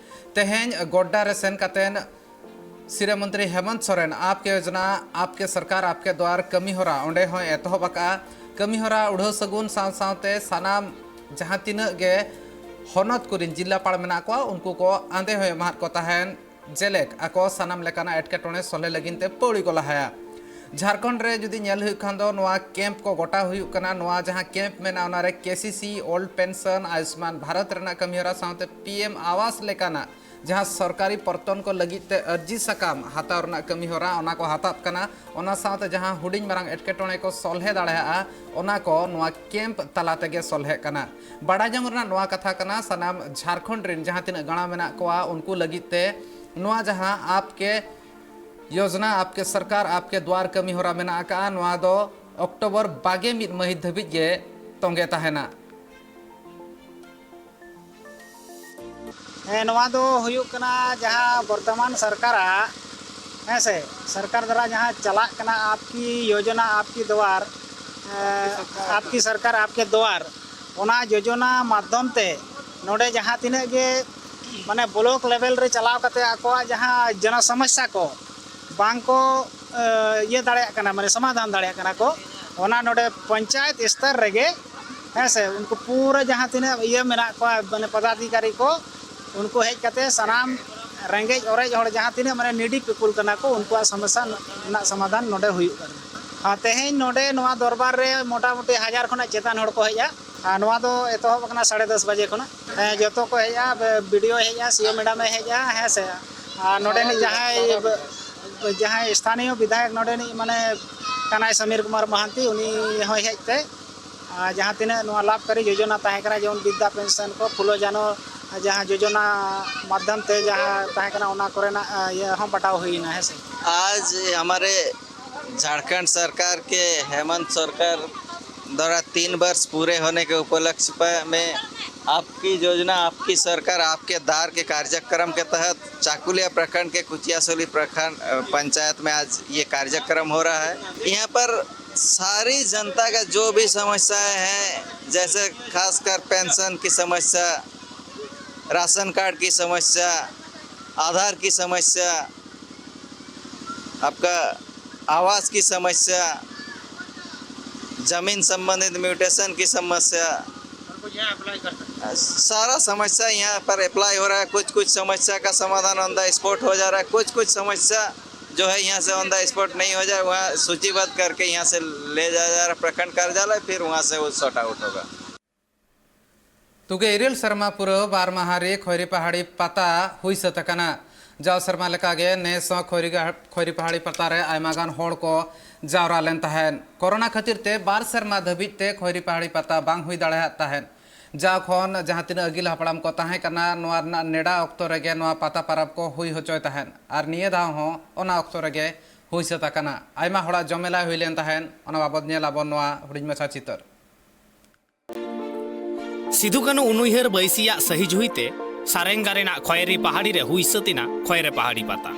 ᱛᱮᱦᱮᱧ ᱜᱚᱰᱰᱟ ᱨᱮ ᱥᱮᱱ ᱠᱟᱛᱮᱱ ᱥᱤᱨᱟᱹ ᱢᱚᱱᱛᱨᱤ ᱦᱮᱢᱚᱱᱛ ᱥᱚᱨᱮᱱ ᱟᱯᱠᱮ ᱭᱳᱡᱽᱱᱟ ᱟᱯᱠᱮ ᱥᱚᱨᱠᱟᱨ ᱟᱯᱠᱮ ᱫᱣᱟᱨ ᱠᱟᱹᱢᱤ ᱦᱚᱨᱟ ᱚᱸᱰᱮ ᱦᱚᱸᱭ ᱮᱛᱚᱦᱚᱵ ᱟᱠᱟᱫᱼᱟ᱾ ᱠᱟᱹᱢᱤ ᱦᱚᱨᱟ ᱩᱰᱷᱟᱹᱣ ᱥᱟᱹᱜᱩᱱ ᱥᱟᱶ ᱥᱟᱶᱛᱮ ᱥᱟᱱᱟᱢ ᱡᱟᱦᱟᱸ ᱛᱤᱱᱟᱹᱜ ᱜᱮ ᱦᱚᱱᱚᱛ ᱠᱚᱨᱮᱱ ᱡᱤᱞᱟᱯᱟᱲ ᱢᱮᱱᱟᱜ ᱠᱚᱣᱟ, ᱩᱱᱠᱩ ᱠᱚ ᱟᱸᱫᱮ ᱦᱚᱸᱭ ᱮᱢᱟᱫ ᱠᱚ ᱛᱟᱦᱮᱸᱱ᱾ ᱡᱮᱞᱮᱠ ᱟᱠᱚ ᱥᱟᱱᱟᱢ ᱞᱮᱠᱟᱱᱟᱜ ᱮᱴᱠᱮᱴᱚᱬᱮ ᱥᱚᱞᱦᱮ ᱞᱟᱹᱜᱤᱫ ᱛᱮ ᱯᱟᱹᱣᱲᱤ ᱠᱚ ᱞᱟᱦᱟᱭᱟ᱾ ᱡᱷᱟᱲᱠᱷᱚᱸᱰ ᱨᱮ ᱡᱩᱫᱤ ᱧᱮᱞ ᱦᱩᱭᱩᱜ ᱠᱷᱟᱱ ᱫᱚ, ᱱᱚᱣᱟ ᱠᱮᱢᱯ ᱠᱚ ᱜᱚᱴᱟ ᱦᱩᱭᱩᱜ ᱠᱟᱱᱟ᱾ ᱱᱚᱣᱟ ᱡᱟᱦᱟᱸ ᱠᱮᱢᱯ ᱢᱮᱱᱟᱜᱼᱟ, ᱚᱱᱟᱨᱮ ᱠᱮ ᱥᱤ ᱥᱤ, ᱳᱞᱰ ᱯᱮᱱᱥᱚᱱ, ᱟᱭᱩᱥᱢᱟᱱ ᱵᱷᱟᱨᱚᱛ ᱨᱮᱱᱟᱜ ᱠᱟᱹᱢᱤᱦᱚᱨᱟ ᱥᱟᱶᱛᱮ ᱯᱤ ᱮᱢ ᱟᱣᱟᱥ ᱞᱮᱠᱟᱱᱟᱜ ᱡᱟᱦᱟᱸ ᱥᱚᱨᱠᱟᱨᱤ ᱯᱚᱨᱛᱚᱱ ᱠᱚ ᱞᱟᱹᱜᱤᱫ ᱛᱮ ᱟᱹᱨᱡᱤ ᱥᱟᱠᱟᱢ ᱦᱟᱛᱟᱣ ᱨᱮᱱᱟᱜ ᱠᱟᱹᱢᱤᱦᱚᱨᱟ, ᱚᱱᱟ ᱠᱚ ᱦᱟᱛᱟᱣ ᱠᱟᱱᱟ᱾ ᱚᱱᱟ ᱥᱟᱶᱛᱮ ᱡᱟᱦᱟᱸ ᱦᱩᱰᱤᱧ ᱢᱟᱨᱟᱝ ᱮᱴᱠᱮᱴᱚᱬᱮ ᱠᱚ ᱥᱚᱞᱦᱮ ᱫᱟᱲᱮᱭᱟᱜᱼᱟ, ᱚᱱᱟ ᱠᱚ ᱱᱚᱣᱟ ᱠᱮᱢᱯ ᱛᱟᱞᱟ ᱛᱮᱜᱮ ᱥᱚᱞᱦᱮᱜ ᱠᱟᱱᱟ᱾ ᱵᱟᱲᱟᱭ ᱡᱚᱝ ᱨᱮᱱᱟᱜ ᱱᱚᱣᱟ ᱠᱟᱛᱷᱟ ᱠᱟᱱᱟ, ᱥᱟᱱᱟᱢ ᱡᱷᱟᱲᱠᱷᱚᱸᱰ ᱨᱮᱱ ᱡᱟᱦᱟᱸ ᱛᱤᱱᱟᱹᱜ ᱜᱟᱬᱟ ᱢᱮᱱᱟᱜ ᱠᱚᱣᱟ, ᱩᱱᱠᱩ ᱞᱟᱹᱜᱤᱫ ᱛᱮ ᱱᱚᱣᱟ ᱡᱟᱦᱟᱸ ᱟᱯᱠᱮ ᱭᱳᱡᱽᱱᱟ, ᱟᱯᱠᱮ ᱥᱚᱨᱠᱟᱨ, ᱟᱯᱠᱮ ᱫᱣᱟᱨ ᱠᱟᱹᱢᱤ ᱦᱚᱨᱟ ᱢᱮᱱᱟᱜ ᱟᱠᱟᱫᱼᱟ, ᱱᱚᱣᱟ ᱫᱚ ᱚᱠᱴᱳᱵᱚᱨ ᱵᱟᱨ ᱜᱮᱞ ᱢᱤᱫ ᱢᱟᱹᱦᱤᱛ ᱫᱷᱟᱹᱵᱤᱡ ᱜᱮ ᱛᱚᱸᱜᱮ ᱛᱟᱦᱮᱱᱟ᱾ ᱦᱮᱸ, ᱱᱚᱣᱟ ᱫᱚ ᱦᱩᱭᱩᱜ ᱠᱟᱱᱟ ᱡᱟᱦᱟᱸ ᱵᱚᱨᱛᱚᱢᱟᱱ ᱥᱚᱨᱠᱟᱨᱟᱜ, ᱦᱮᱸ ᱥᱮ, ᱥᱚᱨᱠᱟᱨ ᱫᱟᱨᱟ ᱡᱟᱦᱟᱸ ᱪᱟᱞᱟᱜ ᱠᱟᱱᱟ ᱟᱯᱠᱤ ᱭᱳᱡᱚᱱᱟ ᱟᱯᱠᱤ ᱫᱣᱟᱨ, ᱮᱸ, ᱟᱯᱠᱤ ᱥᱚᱨᱠᱟᱨ ᱟᱯᱠᱮ ᱫᱣᱟᱨ, ᱚᱱᱟ ᱡᱳᱡᱚᱱᱟ ᱢᱟᱫᱽᱫᱷᱚᱢ ᱛᱮ ᱱᱚᱰᱮ ᱡᱟᱦᱟᱸ ᱛᱤᱱᱟᱹᱜ ᱜᱮ ᱢᱟᱱᱮ ᱵᱞᱚᱠ ᱞᱮᱵᱮᱞ ᱨᱮ ᱪᱟᱞᱟᱣ ᱠᱟᱛᱮ ᱟᱠᱚᱣᱟᱜ ᱡᱟᱦᱟᱸ ᱡᱚᱱᱚ ᱥᱚᱢᱚᱥᱥᱟ ᱠᱚ ᱵᱟᱝ ᱠᱚ, ᱮ, ᱤᱭᱟᱹ ᱫᱟᱲᱮᱭᱟᱜ ᱠᱟᱱᱟ, ᱢᱟᱱᱮ ᱥᱚᱢᱟᱫᱷᱟᱱ ᱫᱟᱲᱮᱭᱟᱜ ᱠᱟᱱᱟ ᱠᱚ, ᱚᱱᱟ ᱱᱚᱰᱮ ᱯᱚᱧᱪᱟᱭᱮᱛ ᱥᱛᱚᱨ ᱨᱮᱜᱮ, ᱦᱮᱸ ᱥᱮ, ᱩᱱᱠᱩ ᱯᱩᱨᱟᱹ ᱡᱟᱦᱟᱸ ᱛᱤᱱᱟᱹᱜ ᱤᱭᱟᱹ ᱢᱮᱱᱟᱜ ᱠᱚᱣᱟ, ᱢᱟᱱᱮ ᱯᱚᱫᱟᱫᱷᱤᱠᱟᱨᱤ ᱠᱚ, ᱩᱱᱠᱩ ᱦᱮᱡ ᱠᱟᱛᱮ ᱥᱟᱱᱟᱢ ᱨᱮᱸᱜᱮᱡ ᱚᱨᱮᱡ ᱦᱚᱲ ᱡᱟᱦᱟᱸ ᱛᱤᱱᱟᱹᱜ ᱢᱟᱱᱮ needy people ᱠᱟᱱᱟ ᱠᱚ, ᱩᱱᱠᱩᱣᱟᱜ ᱥᱚᱢᱚᱥᱥᱟ ᱨᱮᱱᱟᱜ ᱥᱚᱢᱟᱫᱷᱟᱱ ᱱᱚᱰᱮ ᱦᱩᱭᱩᱜ ᱠᱟᱱᱟ᱾ ᱟᱨ ᱛᱮᱦᱮᱧ ᱱᱚᱰᱮ ᱱᱚᱣᱟ ᱫᱚᱨᱵᱟᱨ ᱨᱮ ᱢᱚᱴᱟᱢᱩᱴᱤ ᱦᱟᱡᱟᱨ ᱠᱷᱚᱱᱟᱜ ᱪᱮᱛᱟᱱ ᱦᱚᱲ ᱠᱚ ᱦᱮᱡᱼᱟ᱾ ᱟᱨ ᱱᱚᱣᱟ ᱫᱚ ᱮᱛᱚᱦᱚᱵ ᱟᱠᱟᱱᱟ ᱥᱟᱲᱮ ᱫᱚᱥ ᱵᱟᱡᱮ ᱠᱷᱚᱱᱟᱜ᱾ ᱦᱮᱸ, ᱡᱚᱛᱚ ᱠᱚ ᱦᱮᱡᱼᱟ, ᱵᱤ ᱰᱤ ᱳ ᱦᱮᱡᱼᱟ, ᱥᱤ ᱳ ᱢᱮᱰᱟᱢᱮ ᱦᱮᱡᱼᱟ, ᱦᱮᱸ ᱥᱮ᱾ ᱟᱨ ᱱᱚᱰᱮᱱᱤᱡ ᱡᱟᱦᱟᱸᱭ, ᱡᱟᱦᱟᱸᱭ ᱥᱛᱷᱟᱱᱤᱭᱚ ᱵᱤᱫᱷᱟᱭᱚᱠ ᱱᱚᱰᱮᱱᱤᱡ ᱢᱟᱱᱮ ᱠᱟᱱᱟᱭ ᱥᱚᱢᱤᱨ ᱠᱩᱢᱟᱨ ᱢᱚᱦᱟᱱᱛᱤ, ᱩᱱᱤ ᱦᱚᱸᱭ ᱦᱮᱡ ᱛᱮ ᱟᱨ ᱡᱟᱦᱟᱸ ᱛᱤᱱᱟᱹᱜ ᱱᱚᱣᱟ ᱞᱟᱵᱷᱠᱟᱨᱤ ᱡᱳᱡᱚᱱᱟ ᱛᱟᱦᱮᱸ ᱠᱟᱱᱟ, ᱡᱮᱢᱚᱱ ᱵᱤᱫᱽᱫᱟ ᱯᱮᱱᱥᱚᱱ ᱠᱚ, ᱯᱷᱩᱞᱳ ᱡᱷᱟᱱᱳ ᱡᱟᱦᱟᱸ ᱡᱳᱡᱚᱱᱟ ᱢᱟᱫᱽᱫᱷᱚᱢ ᱛᱮ ᱡᱟᱦᱟᱸ ᱛᱟᱦᱮᱸ ᱠᱟᱱᱟ, ᱚᱱᱟ ᱠᱚᱨᱮᱱᱟᱜ, ᱟ, ᱤᱭᱟᱹ ᱦᱚᱸ ᱯᱟᱴᱟᱣ ᱦᱩᱭᱱᱟ, ᱦᱮᱸ ᱥᱮ᱾ आज हमारे झारखंड सरकार के हेमंत सरकार द्वारा तीन वर्ष पूरे होने के उपलक्ष्य पर में आपकी योजना, आपकी सरकार, आपके द्वार के कार्यक्रम के तहत चाकुलिया प्रखंड के कुचियासोली प्रखंड, अ, पंचायत में आज ये कार्यक्रम हो रहा है। यहाँ पर सारी जनता का जो भी समस्याएं हैं, जैसे खासकर पेंशन की समस्या, राशन कार्ड की समस्या, आधार की समस्या, आपका आवास की समस्या, जमीन संबंधित म्यूटेशन की समस्या, सारा समस्या यहाँ पर अप्लाई हो रहा है। कुछ कुछ समस्या का समाधान ऑन द स्पॉट हो जा रहा है, कुछ कुछ समस्या जो है यहाँ से ऑन द स्पॉट नहीं हो जाए, वहाँ सूचीबद्ध करके यहाँ से ले जाया जा रहा है प्रखंड कार्यालय, फिर वहाँ से वो सॉर्ट आउट होगा। ᱛᱩᱜᱮ ᱤᱨᱟᱹᱞ ᱥᱮᱨᱢᱟ ᱯᱩᱨᱟᱹᱣ ᱵᱟᱨ ᱢᱟᱦᱟ ᱨᱮ ᱠᱷᱚᱭᱨᱤ ᱯᱟᱦᱟᱲᱤ ᱯᱟᱛᱟ ᱦᱩᱭ ᱥᱟᱹᱛ ᱟᱠᱟᱱᱟ᱾ ᱡᱟᱣ ᱥᱮᱨᱢᱟ ᱞᱮᱠᱟᱜᱮ ᱱᱮᱥ ᱦᱚᱸ ᱠᱷᱚᱭᱨᱤ ᱜᱟᱦ-, ᱠᱷᱚᱭᱨᱤ ᱯᱟᱦᱟᱲᱤ ᱯᱟᱛᱟ ᱨᱮ ᱟᱭᱢᱟ ᱜᱟᱱ ᱦᱚᱲ ᱠᱚ ᱡᱟᱣᱨᱟ ᱞᱮᱱ ᱛᱟᱦᱮᱸᱫ᱾ ᱠᱚᱨᱳᱱᱟ ᱠᱷᱟᱹᱛᱤᱨ ᱛᱮ ᱵᱟᱨ ᱥᱮᱨᱢᱟ ᱫᱷᱟᱹᱵᱤᱡ ᱛᱮ ᱠᱷᱚᱭᱨᱤ ᱯᱟᱦᱟᱲᱤ ᱯᱟᱛᱟ ᱵᱟᱝ ᱦᱩᱭ ᱫᱟᱲᱮᱭᱟᱫ ᱛᱟᱦᱮᱸᱫ᱾ ᱡᱟᱣ ᱠᱷᱚᱱ ᱡᱟᱦᱟᱸ ᱛᱤᱱᱟᱹᱜ ᱟᱹᱜᱤᱞ ᱦᱟᱯᱲᱟᱢ ᱠᱚ ᱛᱟᱦᱮᱸ ᱠᱟᱱᱟ, ᱱᱚᱣᱟ ᱨᱮᱱᱟᱜ ᱱᱮᱰᱟ ᱚᱠᱛᱚ ᱨᱮᱜᱮ ᱱᱚᱣᱟ ᱯᱟᱛᱟ ᱯᱟᱨᱟᱵᱽ ᱠᱚ ᱦᱩᱭ ᱦᱚᱪᱚᱭ ᱛᱟᱦᱮᱸᱫ᱾ ᱟᱨ ᱱᱤᱭᱟᱹ ᱫᱷᱟᱣ ᱦᱚᱸ ᱚᱱᱟ ᱚᱠᱛᱚ ᱨᱮᱜᱮ ᱦᱩᱭ ᱥᱟᱹᱛ ᱟᱠᱟᱱᱟ᱾ ᱟᱭᱢᱟ ᱦᱚᱲᱟᱜ ᱡᱚᱢᱮᱞᱟᱭ ᱦᱩᱭ ᱞᱮᱱ ᱛᱟᱦᱮᱸᱫ᱾ ᱚᱱᱟ ᱵᱟᱵᱚᱛ ᱧᱮᱞ ᱟᱵᱚᱱ ᱱᱚᱣᱟ ᱦᱩᱰᱤᱧ ᱢᱟᱪᱷᱟ ᱪᱤᱛᱟᱹᱨ᱾ ᱥᱤᱫᱩ ᱠᱟᱹᱱᱩ ᱩᱱᱩᱭᱦᱟᱹᱨ ᱵᱟᱹᱭᱥᱤᱭᱟᱜ ᱥᱟᱹᱦᱤᱡᱩᱦᱤ ᱛᱮ ᱥᱟᱨᱮᱝᱜᱟ ᱨᱮᱱᱟᱜ ᱠᱷᱚᱭᱮᱨᱤ ᱯᱟᱦᱟᱲᱤ ᱨᱮ ᱦᱩᱭ ᱥᱟᱹᱛ ᱮᱱᱟ ᱠᱷᱚᱭᱮᱨᱤ ᱯᱟᱦᱟᱲᱤ ᱯᱟᱛᱟ᱾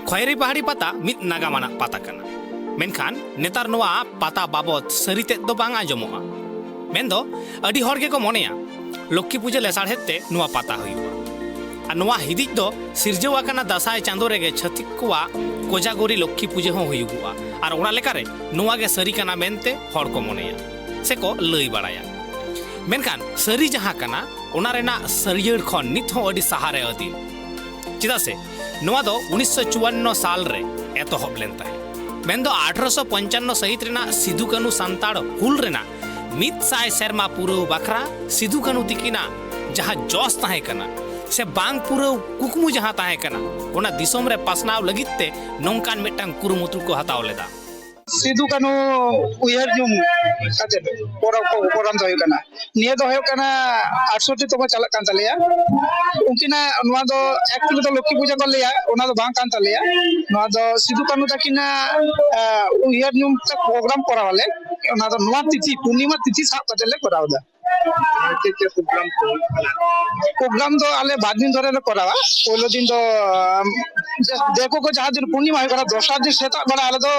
ᱠᱷᱚᱭᱮᱨᱤ ᱯᱟᱦᱟᱲᱤ ᱯᱟᱛᱟ ᱢᱤᱫ ᱱᱟᱜᱟᱢ ᱟᱱᱟᱜ ᱯᱟᱛᱟ ᱠᱟᱱᱟ᱾ ᱢᱮᱱᱠᱷᱟᱱ ᱱᱮᱛᱟᱨ ᱱᱚᱣᱟ ᱯᱟᱛᱟ ᱵᱟᱵᱚᱛ ᱥᱟᱹᱨᱤ ᱛᱮᱫ ᱫᱚ ᱵᱟᱝ ᱟᱸᱡᱚᱢᱚᱜᱼᱟ᱾ ᱢᱮᱱᱫᱚ ᱟᱹᱰᱤ ᱦᱚᱲ ᱜᱮᱠᱚ ᱢᱚᱱᱮᱭᱟ ᱞᱚᱠᱠᱷᱤ ᱯᱩᱡᱟᱹ ᱞᱮᱥᱟᱲᱦᱮᱫ ᱛᱮ ᱱᱚᱣᱟ ᱯᱟᱛᱟ ᱦᱩᱭᱩᱜᱼᱟ᱾ ᱟᱨ ᱱᱚᱣᱟ ᱦᱤᱫᱤᱡ ᱫᱚ ᱥᱤᱨᱡᱟᱹᱣ ᱟᱠᱟᱱᱟ ᱫᱟᱸᱥᱟᱭ ᱪᱟᱸᱫᱳ ᱨᱮᱜᱮ ᱪᱷᱟᱹᱛᱤᱠ ᱠᱚᱣᱟᱜ ᱠᱳᱡᱟᱜᱚᱨᱤ ᱞᱚᱠᱠᱷᱤ ᱯᱩᱡᱟᱹ ᱦᱚᱸ ᱦᱩᱭᱩᱜᱚᱜᱼᱟ᱾ ᱟᱨ ᱚᱱᱟ ᱞᱮᱠᱟᱨᱮ ᱱᱚᱣᱟ ᱜᱮ ᱥᱟᱹᱨᱤ ᱠᱟᱱᱟ ᱢᱮᱱᱛᱮ ᱦᱚᱲ ᱠᱚ ᱢᱚᱱᱮᱭᱟ ᱥᱮᱠᱚ ᱞᱟᱹᱭ ᱵᱟᱲᱟᱭᱟ᱾ ᱢᱮᱱᱠᱷᱟᱱ ᱥᱟᱹᱨᱤ ᱡᱟᱦᱟᱸ ᱠᱟᱱᱟ, ᱚᱱᱟ ᱨᱮᱱᱟᱜ ᱥᱟᱹᱨᱭᱟᱹᱲ ᱠᱷᱚᱱ ᱱᱤᱛ ᱦᱚᱸ ᱟᱹᱰᱤ ᱥᱟᱦᱟ ᱨᱮ ᱟᱹᱫᱤᱢ᱾ ᱪᱮᱫᱟᱜ ᱥᱮ ᱱᱚᱣᱟ ᱫᱚ ᱩᱱᱤᱥᱥᱚ ᱪᱩᱣᱟᱱᱱᱚ ᱥᱟᱞ ᱨᱮ ᱮᱛᱚᱦᱚᱵ ᱞᱮᱱ ᱛᱟᱦᱮᱸᱫ᱾ ᱢᱮᱱᱫᱚ ᱟᱴᱷᱨᱚᱥᱚ ᱯᱚᱧᱪᱟᱱᱱᱚ ᱥᱟᱹᱦᱤᱛ ᱨᱮᱱᱟᱜ ᱥᱤᱫᱩ ᱠᱟᱹᱱᱩ ᱥᱟᱱᱛᱟᱲ ᱦᱩᱞ ᱨᱮᱱᱟᱜ ᱢᱤᱫ ᱥᱟᱭ ᱥᱮᱨᱢᱟ ᱯᱩᱨᱟᱹᱣ ᱵᱟᱠᱷᱨᱟ ᱥᱤᱫᱩ ᱠᱟᱹᱱᱩ ᱛᱤᱠᱤᱱᱟᱜ ᱡᱟᱦᱟᱸ ᱡᱚᱥ ᱛᱟᱦᱮᱸ ᱠᱟᱱᱟ ᱥᱮ ᱵᱟᱝ ᱯᱩᱨᱟᱹᱣ ᱠᱩᱠᱢᱩ ᱡᱟᱦᱟᱸ ᱛᱟᱦᱮᱸ ᱠᱟᱱᱟ, ᱚᱱᱟ ᱫᱤᱥᱚᱢ ᱨᱮ ᱯᱟᱥᱱᱟᱣ ᱞᱟᱹᱜᱤᱫ ᱛᱮ ᱱᱚᱝᱠᱟᱱ ᱢᱤᱫᱴᱟᱝ ᱠᱩᱨᱩᱢᱩᱴᱩ ᱠᱚ ᱦᱟᱛᱟᱣ ᱞᱮᱫᱟ᱾ ᱥᱤᱫᱩ ᱠᱟᱹᱱᱩ ᱩᱭᱦᱟᱹᱨ ᱧᱩᱢ ᱠᱟᱛᱮ ᱯᱨᱳᱜᱨᱟᱢ ᱫᱚ ᱦᱩᱭᱩᱜ ᱠᱟᱱᱟ᱾ ᱱᱤᱭᱟᱹ ᱫᱚ ᱦᱩᱭᱩᱜ ᱠᱟᱱᱟ ᱟᱴᱥᱚᱴᱴᱤ ᱛᱚᱢᱚ ᱪᱟᱞᱟᱜ ᱠᱟᱱ ᱛᱟᱞᱮᱭᱟ᱾ ᱩᱱᱠᱤᱱᱟᱜ ᱱᱚᱣᱟ ᱫᱚ actually ᱫᱚ ᱞᱚᱠᱠᱷᱤ ᱯᱩᱡᱟᱹ ᱠᱚ ᱞᱟᱹᱭᱟ, ᱚᱱᱟ ᱫᱚ ᱵᱟᱝ ᱠᱟᱱ ᱛᱟᱞᱮᱭᱟ᱾ ᱱᱚᱣᱟ ᱫᱚ ᱥᱤᱫᱩ ᱠᱟᱹᱱᱩ ᱛᱟᱹᱠᱤᱱᱟᱜ ᱩᱭᱦᱟᱹᱨ ᱧᱩᱢ ᱛᱮ ᱯᱨᱳᱜᱨᱟᱢ ᱠᱚᱨᱟᱣ ᱟᱞᱮ᱾ ᱚᱱᱟ ᱫᱚ ᱱᱚᱣᱟ ᱛᱤᱛᱷᱤ, ᱯᱩᱨᱱᱤᱢᱟ ᱛᱤᱛᱷᱤ ᱥᱟᱵ ᱠᱟᱛᱮ ᱞᱮ ᱠᱚᱨᱟᱣ ᱮᱫᱟ᱾ ᱪᱮᱫ ᱪᱮᱫ ᱯᱨᱳᱜᱨᱟᱢ ᱠᱚ ᱦᱩᱭᱩᱜ ᱠᱟᱱᱟ? ᱯᱨᱳᱜᱨᱟᱢ ᱫᱚ ᱟᱞᱮ ᱵᱟᱨ ᱫᱤᱱ ᱫᱷᱚᱨᱮ ᱞᱮ ᱠᱚᱨᱟᱣᱟ᱾ ᱯᱳᱭᱞᱳ ᱫᱤᱱ ᱫᱚ ᱫᱤᱠᱩ ᱠᱚ ᱡᱟᱦᱟᱸ ᱫᱤᱱ ᱯᱩᱨᱱᱤᱢᱟ ᱦᱩᱭᱩᱜ ᱠᱟᱱᱟ, ᱫᱚᱥᱟᱨ ᱫᱤᱱ ᱥᱮᱛᱟᱜ ᱵᱮᱲᱟ ᱟᱞᱮ ᱫᱚ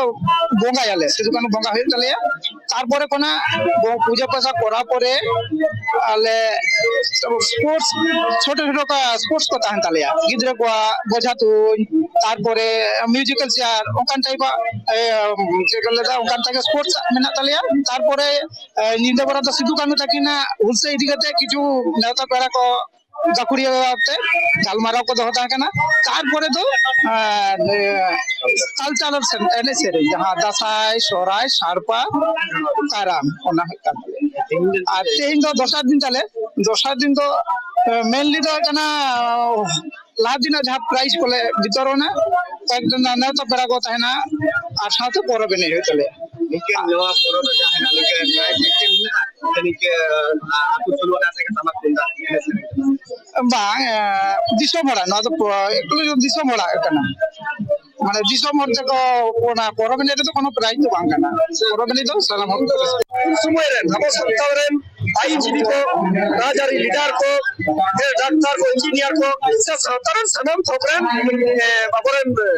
ᱵᱚᱸᱜᱟᱭᱟᱞᱮ, ᱥᱤᱫᱩ ᱠᱟᱹᱱᱩ ᱵᱚᱸᱜᱟ ᱦᱩᱭᱩᱜ ᱛᱟᱞᱮᱭᱟ᱾ ᱛᱟᱨᱯᱚᱨᱮ ᱠᱷᱚᱱᱟᱜ ᱯᱩᱡᱟᱹ ᱯᱟᱥᱟ ᱠᱚᱨᱟᱣ ᱯᱚᱨᱮ ᱟᱞᱮ ᱥᱯᱳᱨᱴᱥ, ᱪᱷᱳᱴᱳ ᱪᱷᱳᱴᱳ sports ᱠᱚ ᱛᱟᱦᱮᱱ ᱛᱟᱞᱮᱭᱟ, ᱜᱤᱫᱽᱨᱟᱹ ᱠᱚᱣᱟᱜ ᱵᱚᱡᱷᱟ ᱛᱩᱧ, ᱛᱟᱨᱯᱚᱨᱮ musical chair, ᱚᱱᱠᱟᱱ type ᱟᱜ ᱪᱮᱫ ᱠᱚ ᱞᱟᱹᱭᱫᱟ, ᱚᱱᱠᱟᱱ ᱛᱮᱜᱮ sports ᱢᱮᱱᱟᱜ ᱛᱟᱞᱮᱭᱟ᱾ ᱛᱟᱨᱯᱚᱨᱮ ᱧᱤᱫᱟᱹ ᱵᱮᱲᱟ ᱫᱚ ᱥᱤᱫᱩ ᱠᱟᱹᱱᱩ ᱛᱟᱹᱠᱤᱱᱟᱜ ᱦᱩᱞᱥᱟᱹᱭ ᱤᱫᱤ ᱠᱟᱛᱮ ᱠᱤᱪᱷᱩ ᱱᱮᱣᱛᱟ ᱯᱮᱲᱟ ᱠᱚ ᱜᱟᱹᱠᱷᱩᱲᱤᱭᱟᱹ ᱛᱮ ᱜᱟᱞᱢᱟᱨᱟᱣ ᱠᱚ ᱫᱚᱦᱚ ᱛᱟᱦᱮᱸ ᱠᱟᱱᱟ᱾ ᱛᱟᱨᱯᱚᱨᱮ ᱫᱚ ᱠᱟᱞᱪᱟᱨᱟᱞ ᱮᱱᱮᱡ ᱥᱮᱨᱮᱧ, ᱡᱟᱦᱟᱸ ᱫᱟᱸᱥᱟᱭ, ᱥᱚᱦᱨᱟᱭ, ᱥᱟᱲᱯᱟ, ᱠᱟᱨᱟᱢ, ᱚᱱᱟ ᱦᱩᱭᱩᱜ ᱠᱟᱱ ᱛᱟᱞᱮᱭᱟ᱾ ᱟᱨ ᱛᱮᱦᱮᱧ ᱫᱚ ᱫᱚᱥᱟᱨ ᱫᱤᱱ ᱛᱟᱞᱮ᱾ ᱫᱚᱥᱟᱨ ᱫᱤᱱ ᱫᱚ mainly ᱫᱚ ᱦᱩᱭᱩᱜ ᱠᱟᱱᱟ ᱞᱟᱦᱟ ᱫᱤᱱᱟᱜ ᱡᱟᱦᱟᱸ prize ᱠᱚᱞᱮ ᱵᱤᱛᱚᱨᱚᱱᱟ, ᱠᱚᱭᱮᱠ ᱫᱤᱱ ᱱᱮᱣᱛᱟ ᱯᱮᱲᱟ ᱠᱚ ᱛᱟᱦᱮᱱᱟ, ᱟᱨ ᱥᱟᱶᱛᱮ ᱯᱚᱨᱚᱵᱽ ᱮᱱᱮᱡ ᱦᱩᱭᱩᱜ ᱛᱟᱞᱮᱭᱟ᱾ ᱱᱤᱝᱠᱟᱹ ᱱᱚᱣᱟ ᱯᱚᱨᱚᱵᱽ ᱨᱮ ᱡᱟᱦᱟᱸ ᱦᱮᱱᱟᱜ, ᱱᱤᱝᱠᱟᱹ prize system ᱢᱮᱱᱟᱜᱼᱟ? ᱥᱮ ᱱᱤᱝᱠᱟᱹ ᱟᱹᱛᱩ ᱥᱳᱞᱳ ᱟᱱᱟ ᱨᱮᱜᱮ ᱴᱟᱢᱟᱠ ᱛᱩᱢᱫᱟᱜ ᱮᱱᱮᱡ ᱥᱮᱨᱮᱧ? ᱵᱟᱝ, ᱫᱤᱥᱚᱢ ᱦᱚᱲᱟᱜ, ᱱᱚᱣᱟ ᱫᱚ ᱯᱚ-, actually ᱫᱚ ᱫᱤᱥᱚᱢ ᱦᱚᱲᱟᱜ ᱠᱟᱱᱟ᱾ ᱢᱟᱱᱮ ᱫᱤᱥᱚᱢ ᱦᱚᱲ ᱛᱮᱠᱚ, ᱚᱱᱟ ᱯᱚᱨᱚᱵᱽ ᱮᱱᱮᱡ ᱨᱮᱫᱚ ᱠᱳᱱᱳ prize ᱫᱚ ᱵᱟᱝ ᱠᱟᱱᱟ᱾ ᱯᱚᱨᱚᱵᱽ ᱮᱱᱮᱡ ᱫᱚ ᱥᱟᱱᱟᱢ ᱦᱚᱲ ᱠᱚ ᱨᱟᱹᱥᱠᱟᱹ᱾ ᱩᱱ ᱥᱚᱢᱚᱭ ᱨᱮᱱ ᱟᱵᱚ ᱥᱟᱱᱛᱟᱲ ᱨᱮᱱ ᱟᱹᱭᱤᱱᱡᱤᱵᱤ ᱠᱚ, ᱨᱟᱡᱽᱟᱹᱨᱤ leader ᱠᱚ, ᱰᱟᱠᱛᱟᱨ ᱠᱚ, engineer ᱠᱚ, ᱥᱮ ᱥᱟᱶᱛᱟ ᱨᱮᱱ ᱥᱟᱱᱟᱢ ᱛᱷᱚᱠ ᱨᱮᱱ, ᱮ, ᱟᱵᱚᱨᱮᱱ, ᱮ,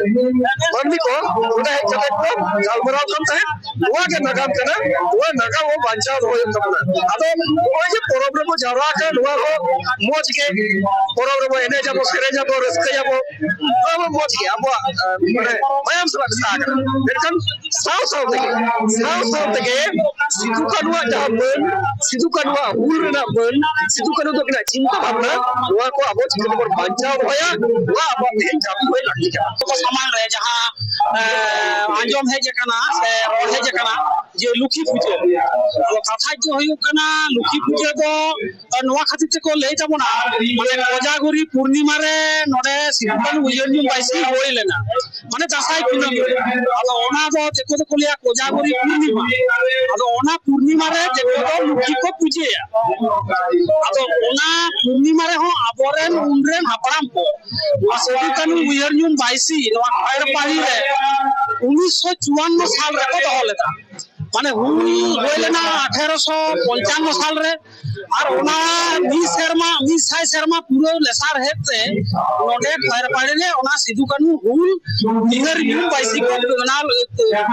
ᱢᱟᱹᱱᱢᱤ ᱠᱚ ᱱᱚᱰᱮ ᱦᱮᱡ ᱠᱟᱛᱮ ᱠᱚ ᱜᱟᱞᱢᱟᱨᱟᱣ ᱠᱟᱱ ᱛᱟᱦᱮᱸᱫ᱾ ᱱᱚᱣᱟ ᱜᱮ ᱱᱟᱜᱟᱢ ᱠᱟᱱᱟ᱾ ᱱᱚᱣᱟ ᱱᱟᱜᱟᱢ ᱦᱚᱸ ᱵᱟᱧᱪᱟᱣ ᱫᱚᱦᱚᱭ ᱦᱩᱭᱩᱜ ᱛᱟᱵᱚᱱᱟ᱾ ᱟᱫᱚ ᱱᱚᱜᱼᱚᱭ ᱡᱮ ᱯᱚᱨᱚᱵᱽ ᱨᱮᱵᱚ ᱡᱟᱣᱨᱟ ᱟᱠᱟᱱᱟ, ᱱᱚᱣᱟ ᱦᱚᱸ ᱢᱚᱡᱽ ᱜᱮ᱾ ᱯᱚᱨᱚᱵᱽ ᱨᱮᱵᱚ ᱮᱱᱮᱡ ᱟᱵᱚ, ᱥᱮᱨᱮᱧ ᱟᱵᱚ, ᱨᱟᱹᱥᱠᱟᱹᱭᱟᱵᱚ, ᱱᱚᱣᱟ ᱦᱚᱸ ᱢᱚᱡᱽ ᱜᱮ᱾ ᱟᱵᱚᱣᱟᱜ, ᱮ, ᱢᱟᱱᱮ ᱢᱟᱭᱟᱢ ᱥᱟᱞᱟᱜ ᱢᱮᱥᱟ ᱟᱠᱟᱱᱟ᱾ ᱢᱮᱱᱠᱷᱟᱱ ᱥᱟᱶ ᱥᱟᱶ ᱛᱮᱜᱮ, ᱥᱟᱶ ᱥᱟᱶ ᱛᱮᱜᱮ ᱥᱤᱫᱩ ᱠᱟᱹᱱᱩᱣᱟᱜ ᱡᱟᱦᱟᱸ ᱢᱟᱹᱱ, ᱥᱤᱫᱩ ᱠᱟᱹᱱᱩ ᱱᱚᱣᱟ ᱦᱩᱞ ᱨᱮᱱᱟᱜ ᱢᱟᱹᱱ, ᱥᱤᱫᱩ ᱠᱟᱹᱱᱦᱩ ᱛᱟᱹᱠᱤᱱᱟᱜ ᱪᱤᱱᱛᱟᱹ ᱵᱷᱟᱵᱽᱱᱟ, ᱱᱚᱣᱟ ᱠᱚ ᱟᱵᱚ ᱪᱤᱠᱟᱹ ᱛᱮᱵᱚᱱ ᱵᱟᱧᱪᱟᱣ ᱫᱚᱦᱚᱭᱟ, ᱱᱚᱣᱟ ᱟᱵᱚᱣᱟᱜ ᱛᱮᱦᱮᱧ ᱡᱟᱹᱯᱤᱫ ᱦᱩᱭ ᱞᱟᱹᱠᱛᱤ ᱠᱟᱱᱟ᱾ ᱟᱵᱚ ᱥᱟᱢᱟᱝ ᱨᱮ ᱡᱟᱦᱟᱸ, ᱮ, ᱟᱸᱡᱚᱢ ᱦᱮᱡ ᱟᱠᱟᱱᱟ ᱥᱮ ᱨᱚᱲ ᱦᱮᱡ ᱟᱠᱟᱱᱟ ᱡᱮ ᱞᱩᱠᱷᱤ ᱯᱩᱡᱟᱹ, ᱟᱫᱚ ᱠᱟᱛᱷᱟ ᱫᱚ ᱦᱩᱭᱩᱜ ᱠᱟᱱᱟ ᱞᱩᱠᱷᱤ ᱯᱩᱡᱟᱹ ᱫᱚ ᱱᱚᱣᱟ ᱠᱷᱟᱹᱛᱤᱨ ᱛᱮᱠᱚ ᱞᱟᱹᱭ ᱛᱟᱵᱚᱱᱟ, ᱢᱟᱱᱮ ᱠᱚᱡᱟᱜᱩᱨᱤ ᱯᱩᱨᱱᱤᱢᱟ ᱨᱮ ᱱᱚᱰᱮ ᱥᱤᱫᱩ ᱠᱟᱹᱱᱦᱩ ᱩᱭᱦᱟᱹᱨ ᱧᱩᱢ ᱵᱟᱭᱥᱤ ᱦᱩᱭ ᱞᱮᱱᱟ, ᱢᱟᱱᱮ ᱫᱟᱸᱥᱟᱭ ᱠᱩᱱᱟᱹᱢᱤ ᱨᱮ᱾ ᱟᱫᱚ ᱚᱱᱟ ᱫᱚ ᱪᱮᱫ ᱠᱚ ᱫᱚᱠᱚ ᱞᱟᱹᱭᱟ ᱠᱚᱡᱟᱜᱩᱨᱤ ᱯᱩᱨᱱᱤᱢᱟ᱾ ᱟᱫᱚ ᱚᱱᱟ ᱯᱩᱨᱱᱤᱢᱟ ᱨᱮ ᱪᱮᱫ ᱠᱚ ᱫᱚ ᱞᱩᱠᱷᱤ ᱠᱚ ᱯᱩᱡᱟᱹᱭᱟ᱾ ᱟᱫᱚ ᱚᱱᱟ ᱯᱩᱨᱱᱤᱢᱟ ᱨᱮᱦᱚᱸ ᱟᱵᱚᱨᱮᱱ ᱩᱱᱨᱮᱱ ᱦᱟᱯᱲᱟᱢ ᱠᱚ ᱱᱚᱣᱟ ᱥᱤᱫᱩ ᱠᱟᱹᱱᱦᱩ ᱩᱭᱦᱟᱹᱨ ᱧᱩᱢ ᱵᱟᱭᱥᱤ ᱱᱚᱣᱟ ᱠᱷᱚᱭᱮᱨ ᱯᱟᱹᱲᱤ ᱨᱮ ᱩᱱᱤᱥᱥᱚ ᱪᱩᱣᱟᱱᱱᱚ ᱥᱟᱞ ᱨᱮᱠᱚ ᱫᱚᱦᱚ ᱞᱮᱫᱟ᱾ ᱢᱟᱱᱮ ᱦᱩᱞ ᱦᱩᱭ ᱞᱮᱱᱟ ᱟᱴᱷᱮᱨᱚᱥᱚ ᱯᱚᱧᱪᱟᱱᱱᱚ ᱥᱟᱞ ᱨᱮ, ᱟᱨ ᱚᱱᱟ ᱢᱤᱫ ᱥᱮᱨᱢᱟ, ᱢᱤᱫ ᱥᱟᱭ ᱥᱮᱨᱢᱟ ᱯᱩᱨᱟᱹᱣ ᱞᱮᱥᱟᱲᱦᱮᱫ ᱛᱮ ᱱᱚᱰᱮ ᱠᱷᱚᱭᱮᱨ ᱯᱟᱹᱲᱤ ᱨᱮ ᱚᱱᱟ ᱥᱤᱫᱩ ᱠᱟᱹᱱᱦᱩ ᱦᱩᱞ ᱩᱭᱦᱟᱹᱨ ᱧᱩᱢ ᱵᱟᱭᱥᱤ ᱠᱚ ᱵᱮᱱᱟᱣ,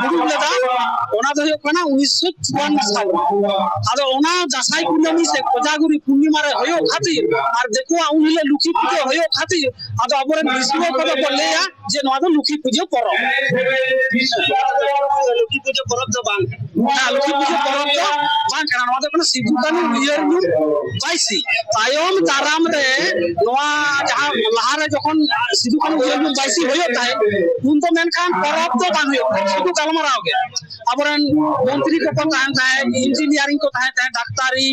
ᱫᱩᱲᱩᱵ ᱞᱮᱫᱟ᱾ ᱚᱱᱟ ᱫᱚ ᱦᱩᱭᱩᱜ ᱠᱟᱱᱟ ᱩᱱᱤᱥᱥᱚ ᱪᱩᱣᱟᱱᱱᱚ ᱥᱟᱞ᱾ ᱟᱫᱚ ᱚᱱᱟ ᱫᱟᱸᱥᱟᱭ ᱠᱩᱱᱟᱹᱢᱤ ᱥᱮ ᱠᱚᱡᱟᱜᱩᱨᱤ ᱯᱩᱨᱱᱤᱢᱟ ᱨᱮ ᱦᱩᱭᱩᱜ ᱠᱷᱟᱹᱛᱤᱨ ᱟᱨ ᱫᱤᱠᱩᱣᱟᱜ ᱩᱱ ᱦᱤᱞᱳᱜ ᱞᱩᱠᱷᱤ ᱯᱩᱡᱟᱹ ᱦᱩᱭᱩᱜ ᱠᱷᱟᱹᱛᱤᱨ ᱟᱫᱚ ᱟᱵᱚᱨᱮᱱ ᱫᱤᱥᱩᱣᱟᱹ ᱠᱚᱫᱚ ᱠᱚ ᱞᱟᱹᱭᱟ ᱡᱮ ᱱᱚᱣᱟ ᱫᱚ ᱞᱩᱠᱷᱤ ᱯᱩᱡᱟᱹ ᱯᱚᱨᱚᱵᱽ᱾ ᱞᱩᱠᱷᱤ ᱯᱩᱡᱟᱹ ᱯᱚᱨᱚᱵᱽ ᱫᱚ ᱵᱟᱝ ᱠᱟᱱᱟ᱾ ᱦᱮᱸ, ᱞᱩᱠᱷᱤ ᱯᱩᱡᱟᱹ ᱯᱚᱨᱚᱵᱽ ᱫᱚ ᱵᱟᱝ ᱠᱟᱱᱟ᱾ ᱱᱚᱣᱟ ᱫᱚ ᱠᱟᱱᱟ ᱥᱤᱫᱩ ᱠᱟᱹᱱᱦᱩ ᱩᱭᱦᱟᱹᱨ ᱧᱩᱢ ᱵᱟᱭᱥᱤ᱾ ᱛᱟᱭᱚᱢ ᱫᱟᱨᱟᱢ ᱨᱮ ᱱᱚᱣᱟ ᱡᱟᱦᱟᱸ ᱞᱟᱦᱟᱨᱮ ᱡᱚᱠᱷᱚᱱ ᱥᱤᱫᱩ ᱠᱟᱹᱱᱦᱩ ᱩᱭᱦᱟᱹᱨ ᱧᱩᱢ ᱵᱟᱭᱥᱤ ᱦᱩᱭᱩᱜ ᱛᱟᱦᱮᱸᱫ, ᱩᱱ ᱫᱚ ᱢᱮᱱᱠᱷᱟᱱ ᱯᱚᱨᱚᱵᱽ ᱫᱚ ᱵᱟᱝ ᱦᱩᱭᱩᱜ ᱠᱟᱱᱟ, ᱥᱩᱫᱷᱩ ᱜᱟᱞᱢᱟᱨᱟᱣ ᱜᱮ᱾ ᱟᱵᱚᱨᱮᱱ ᱢᱚᱱᱛᱨᱤ ᱠᱚᱠᱚ ᱛᱟᱦᱮᱱ ᱛᱟᱦᱮᱸᱫ, ᱤᱧᱡᱤᱱᱤᱭᱟᱨᱤᱝ ᱠᱚ ᱛᱟᱦᱮᱸ ᱛᱟᱦᱮᱸᱫ, ᱰᱟᱠᱛᱟᱨᱤ,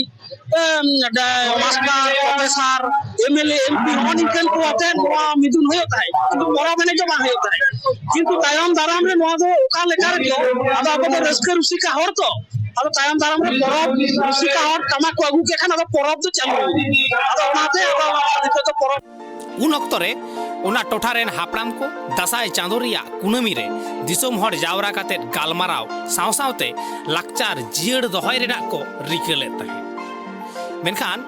ᱮᱢ, ᱰᱟ-, master, professor, M L A, M P, ᱱᱚᱜᱼᱚ ᱱᱤᱝᱠᱟᱹᱱ ᱠᱚ ᱟᱛᱮ ᱱᱚᱣᱟ ᱢᱤᱫᱩᱱ ᱦᱩᱭᱩᱜ ᱛᱟᱦᱮᱸᱫ, ᱠᱤᱱᱛᱩ ᱯᱚᱨᱚᱵᱽ ᱮᱱᱮᱡ ᱫᱚ ᱵᱟᱝ ᱦᱩᱭᱩᱜ ᱛᱟᱦᱮᱸᱫ᱾ ᱠᱤᱱᱛᱩ ᱛᱟᱭᱚᱢ ᱫᱟᱨᱟᱢ ᱨᱮ ᱱᱚᱣᱟ ᱫᱚ ᱚᱠᱟ ᱞᱮᱠᱟ ᱨᱮᱪᱚ, ᱟᱫᱚ ᱟᱵᱚ ᱫᱚ ᱨᱟᱹᱥᱠᱟᱹ ᱨᱩᱥᱤᱠᱟ ᱦᱚᱲ ᱛᱚ, ᱟᱫᱚ ᱛᱟᱭᱚᱢ ᱫᱟᱨᱟᱢ ᱨᱮ ᱯᱚᱨᱚᱵᱽ ᱨᱩᱥᱤᱠᱟ ᱦᱚᱲ ᱴᱟᱢᱟᱠ ᱠᱚ ᱟᱹᱜᱩ ᱠᱮᱫ ᱠᱷᱟᱱ ᱟᱫᱚ ᱯᱚᱨᱚᱵᱽ ᱫᱚ ᱪᱟᱹᱞᱩ ᱮᱱᱟ᱾ ᱟᱫᱚ ᱚᱱᱟᱛᱮ ᱟᱫᱚ ᱱᱤᱛᱚᱜ ᱫᱚ ᱯᱚᱨᱚᱵᱽ᱾ ᱩᱱ ᱚᱠᱛᱚ ᱨᱮ ᱚᱱᱟ ᱴᱚᱴᱷᱟ ᱨᱮᱱ ᱦᱟᱯᱲᱟᱢ ᱠᱚ ᱫᱟᱸᱥᱟᱭ ᱪᱟᱸᱫᱳ ᱨᱮᱭᱟᱜ ᱠᱩᱱᱟᱹᱢᱤ ᱨᱮ ᱫᱤᱥᱚᱢ ᱦᱚᱲ ᱡᱟᱣᱨᱟ ᱠᱟᱛᱮ ᱜᱟᱞᱢᱟᱨᱟᱣ ᱥᱟᱶ ᱥᱟᱶᱛᱮ ᱞᱟᱠᱪᱟᱨ ᱡᱤᱭᱟᱹᱲ ᱫᱚᱦᱚᱭ ᱨᱮᱱᱟᱜ ᱠᱚ ᱨᱤᱠᱟᱹ ᱞᱮᱫ ᱛᱟᱦᱮᱸᱫ᱾ ᱢᱮᱱᱠᱷᱟᱱ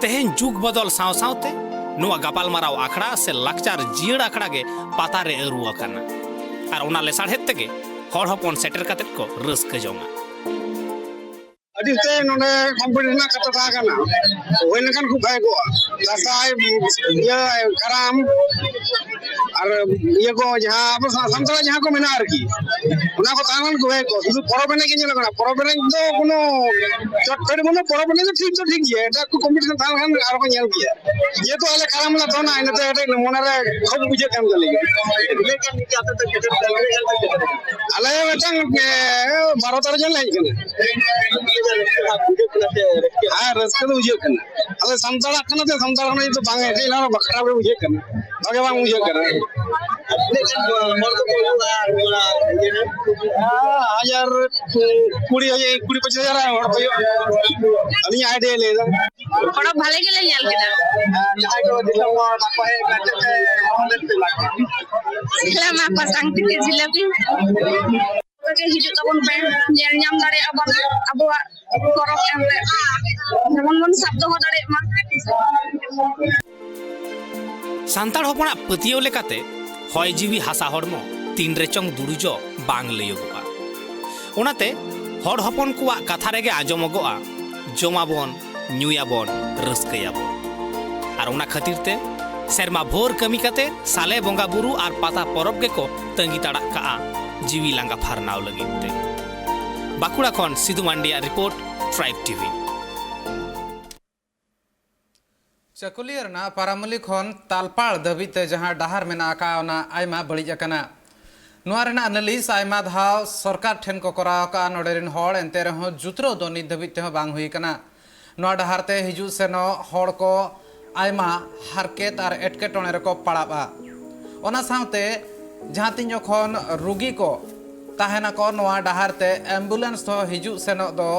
ᱛᱮᱦᱮᱧ ᱡᱩᱜᱽ ᱵᱚᱫᱚᱞ ᱥᱟᱶ ᱥᱟᱶᱛᱮ ᱱᱚᱣᱟ ᱜᱟᱯᱟᱞᱢᱟᱨᱟᱣ ᱟᱠᱷᱲᱟ ᱥᱮ ᱞᱟᱠᱪᱟᱨ ᱡᱤᱭᱟᱹᱲ ᱟᱠᱷᱲᱟ ᱜᱮ ᱯᱟᱛᱟ ᱨᱮ ᱟᱹᱨᱩ ᱟᱠᱟᱱᱟ᱾ ᱟᱨ ᱚᱱᱟ ᱞᱮᱥᱟᱲᱦᱮᱫ ᱛᱮᱜᱮ ᱦᱚᱲ ᱦᱚᱯᱚᱱ ᱥᱮᱴᱮᱨ ᱠᱟᱛᱮ ᱠᱚ ᱨᱟᱹᱥᱠᱟᱹ ᱡᱚᱝᱟ᱾ ᱟᱹᱰᱤ ᱩᱛᱟᱹᱨ ᱱᱚᱰᱮ ᱠᱚᱢᱯᱤᱴᱤᱥᱚᱱ ᱨᱮᱱᱟᱜ ᱠᱟᱛᱷᱟ ᱛᱟᱦᱮᱸ ᱠᱟᱱᱟ, ᱦᱩᱭ ᱞᱮᱱᱠᱷᱟᱱ ᱠᱷᱩᱵ ᱵᱷᱟᱜᱮ ᱠᱚᱜᱼᱟ᱾ ᱫᱟᱸᱥᱟᱭ, ᱤᱭᱟᱹ, ᱠᱟᱨᱟᱢ, ᱟᱨ ᱤᱭᱟᱹ ᱠᱚ, ᱡᱟᱦᱟᱸ ᱟᱵᱚ ᱥᱟ-, ᱥᱟᱱᱛᱟᱲᱟᱜ ᱡᱟᱦᱟᱸ ᱠᱚ ᱢᱮᱱᱟᱜᱼᱟ ᱟᱨᱠᱤ, ᱚᱱᱟ ᱠᱚ ᱛᱟᱦᱮᱸ ᱞᱮᱱ ᱠᱚ ᱵᱷᱟᱜᱮ ᱠᱚᱜᱼᱟ᱾ ᱥᱩᱫᱷᱩ ᱯᱚᱨᱚᱵᱽ ᱮᱱᱮᱡ ᱜᱮ ᱧᱮᱞᱚᱜ ᱠᱟᱱᱟ᱾ ᱯᱚᱨᱚᱵᱽ ᱮᱱᱮᱡ ᱫᱚ ᱠᱳᱱᱳ ᱪᱚᱴ ᱯᱷᱮᱰ ᱵᱟᱹᱱᱩᱜ᱾ ᱯᱚᱨᱚᱵᱽ ᱮᱱᱮᱡ ᱫᱚ ᱴᱷᱤᱠ ᱫᱚ ᱴᱷᱤᱠ ᱜᱮᱭᱟ, ᱮᱴᱟᱜ ᱠᱚ ᱠᱚᱢᱯᱤᱴᱤᱥᱚᱱ ᱛᱟᱦᱮᱸ ᱞᱮᱱᱠᱷᱟᱱ ᱟᱨᱚ ᱠᱚ ᱧᱮᱞ ᱠᱮᱭᱟ᱾ ᱡᱮᱦᱮᱛᱩ ᱟᱞᱮ ᱠᱟᱨᱟᱢ ᱞᱮ ᱫᱚᱱᱟ, ᱤᱱᱟᱹᱛᱮ ᱠᱟᱹᱴᱤᱡ ᱢᱚᱱᱮᱨᱮ ᱠᱷᱩᱵ ᱵᱩᱡᱷᱟᱹᱜ ᱠᱟᱱ ᱛᱟᱞᱮᱭᱟ᱾ ᱟᱞᱮ ᱢᱤᱫᱴᱟᱝ, ᱮ, ᱵᱟᱨᱚ ᱛᱮᱨᱚ ᱡᱚᱱ ᱞᱮ ᱦᱮᱡ ᱟᱠᱟᱱᱟ᱾ ᱦᱮᱸ, ᱨᱟᱹᱥᱠᱟᱹ ᱫᱚ ᱵᱩᱡᱷᱟᱹᱜ ᱠᱟᱱᱟ᱾ ᱟᱫᱚ ᱥᱟᱱᱛᱟᱲᱟᱜ ᱠᱟᱱᱟ ᱥᱮ, ᱥᱟᱱᱛᱟᱲ ᱠᱟᱱᱟ, ᱡᱩᱫᱤ ᱵᱟᱝ ᱮᱱᱮᱡ ᱞᱮᱱᱟ, ᱠᱷᱟᱨᱟᱯ ᱜᱮ ᱵᱩᱡᱷᱟᱹᱜ ᱠᱟᱱᱟ, ᱵᱷᱟᱜᱮ ᱵᱟᱝ ᱵᱩᱡᱷᱟᱹᱜ ᱠᱟᱱᱟ᱾ ᱛᱤᱱᱟᱹᱜ ᱜᱟᱱ ᱦᱚᱲ ᱫᱚᱠᱚ ᱦᱩᱭᱩᱜᱼᱟ ᱚᱱᱟ ᱤᱭᱟᱹ ᱨᱮ? ᱦᱮᱸ, ᱦᱟᱡᱟᱨ ᱠᱩᱲᱤ, ᱦᱟᱡᱟᱨ, ᱠᱩᱲᱤ ᱯᱚᱸᱪᱤᱥ ᱦᱟᱡᱟᱨ ᱦᱚᱲ ᱠᱚ ᱦᱩᱭᱩᱜᱼᱟ, ᱟᱹᱞᱤᱧᱟᱜ ᱟᱭᱰᱤᱭᱟ ᱞᱟᱹᱭ ᱫᱟ᱾ ᱯᱚᱨᱚᱵᱽ ᱵᱷᱟᱞᱮ ᱜᱮᱞᱮ ᱧᱮᱞ ᱠᱮᱫᱟ᱾ ᱡᱟᱦᱟᱸᱭ ᱠᱚ ᱫᱤᱥᱚᱢ ᱦᱚᱲ ᱵᱟᱠᱚ ᱦᱮᱡ ᱟᱠᱟᱱ, ᱪᱮᱫ ᱯᱮ ᱚᱱᱩᱨᱳᱫᱷ ᱯᱮ ᱮᱢᱟ ᱠᱚᱣᱟ? ᱥᱟᱞᱟ ᱢᱟ ᱯᱟᱥᱟᱝ ᱛᱮᱜᱮ ᱡᱤᱞᱟᱹᱯᱤ᱾ ᱟᱯᱮ ᱜᱮ ᱦᱤᱡᱩᱜ ᱛᱟᱵᱚᱱ ᱯᱮ, ᱧᱮᱞ ᱧᱟᱢ ᱫᱟᱲᱮᱭᱟᱜᱼᱟ ᱵᱚᱱ ᱟᱵᱚᱣᱟᱜ ᱯᱚᱨᱚᱵᱽ ᱮᱱᱛᱮ, ᱡᱮᱢᱚᱱ ᱵᱚᱱ ᱥᱟᱵ ᱫᱚᱦᱚ ᱫᱟᱲᱮᱭᱟᱜ ᱢᱟ᱾ ᱥᱟᱱᱛᱟᱲ ᱦᱚᱯᱚᱱᱟᱜ ᱯᱟᱹᱛᱭᱟᱹᱣ ᱞᱮᱠᱟᱛᱮ, ᱦᱚᱭ ᱡᱤᱣᱤ ᱦᱟᱥᱟ ᱦᱚᱲᱢᱚ ᱛᱤᱱ ᱨᱮᱪᱚᱝ ᱫᱩᱲᱩᱡᱚᱜ ᱵᱟᱝ ᱞᱟᱹᱭᱚᱜᱚᱜᱼᱟ᱾ ᱚᱱᱟᱛᱮ ᱦᱚᱲ ᱦᱚᱯᱚᱱ ᱠᱚᱣᱟᱜ ᱠᱟᱛᱷᱟ ᱨᱮᱜᱮ ᱟᱸᱡᱚᱢᱚᱜᱚᱜᱼᱟ, ᱡᱚᱢᱟᱵᱚᱱ, ᱧᱩᱭᱟᱵᱚᱱ, ᱨᱟᱹᱥᱠᱟᱹᱭᱟᱵᱚᱱ᱾ ᱟᱨ ᱚᱱᱟ ᱠᱷᱟᱹᱛᱤᱨ ᱛᱮ ᱥᱮᱨᱢᱟ ᱵᱷᱳᱨ ᱠᱟᱹᱢᱤ ᱠᱟᱛᱮ ᱥᱟᱞᱮ ᱵᱚᱸᱜᱟ ᱵᱩᱨᱩ ᱟᱨ ᱯᱟᱛᱟ ᱯᱚᱨᱚᱵᱽ ᱜᱮᱠᱚ ᱛᱟᱺᱜᱤ ᱛᱟᱲᱟᱜ ᱠᱟᱜᱼᱟ, ᱡᱤᱣᱤ ᱞᱟᱸᱜᱟ ᱯᱷᱟᱨᱱᱟᱣ ᱞᱟᱹᱜᱤᱫ ᱛᱮ᱾ ᱵᱟᱸᱠᱩᱲᱟ ᱠᱷᱚᱱ ᱥᱤᱫᱷᱩ ᱢᱟᱱᱰᱤᱭᱟᱜ ᱨᱤᱯᱳᱨᱴ, ᱴᱨᱟᱭᱤᱵᱽ ᱴᱤᱵᱷᱤ᱾ ᱪᱟᱹᱠᱩᱞᱤᱭᱟᱹ ᱨᱮᱱᱟᱜ ᱯᱟᱨᱟᱢᱩᱞᱤ ᱠᱷᱚᱱ ᱛᱟᱞᱯᱟᱲ ᱫᱷᱟᱹᱵᱤᱡ ᱛᱮ ᱡᱟᱦᱟᱸ ᱰᱟᱦᱟᱨ ᱢᱮᱱᱟᱜ ᱟᱠᱟᱫ, ᱚᱱᱟ ᱟᱭᱢᱟ ᱵᱟᱹᱲᱤᱡ ᱟᱠᱟᱱᱟ᱾ ᱱᱚᱣᱟ ᱨᱮᱱᱟᱜ ᱱᱟᱹᱞᱤᱥ ᱟᱭᱢᱟ ᱫᱷᱟᱣ ᱥᱚᱨᱠᱟᱨ ᱴᱷᱮᱱ ᱠᱚ ᱠᱚᱨᱟᱣ ᱟᱠᱟᱫᱼᱟ ᱱᱚᱰᱮ ᱨᱮᱱ ᱦᱚᱲ, ᱮᱱᱛᱮ ᱨᱮᱦᱚᱸ ᱡᱩᱛᱨᱟᱹᱣ ᱫᱚ ᱱᱤᱛ ᱫᱷᱟᱹᱵᱤᱡ ᱛᱮᱦᱚᱸ ᱵᱟᱝ ᱦᱩᱭ ᱟᱠᱟᱱᱟ᱾ ᱱᱚᱣᱟ ᱰᱟᱦᱟᱨ ᱛᱮ ᱦᱤᱡᱩᱜ ᱥᱮᱱᱚᱜ ᱦᱚᱲ ᱠᱚ ᱟᱭᱢᱟ ᱦᱟᱨᱠᱮᱛ ᱟᱨ ᱮᱴᱠᱮᱴᱚᱬᱮ ᱨᱮᱠᱚ ᱯᱟᱲᱟᱜᱼᱟ᱾ ᱚᱱᱟ ᱥᱟᱶᱛᱮ ᱡᱟᱦᱟᱸ ᱛᱤᱱ ᱡᱚᱠᱷᱚᱱ ᱨᱩᱜᱤ ᱠᱚ ᱛᱟᱦᱮᱱᱟᱠᱚ, ᱱᱚᱣᱟ ᱰᱟᱦᱟᱨ ᱛᱮ ᱮᱢᱵᱩᱞᱮᱱᱥ ᱦᱚᱸ ᱦᱤᱡᱩᱜ ᱥᱮᱱᱚᱜ ᱫᱚ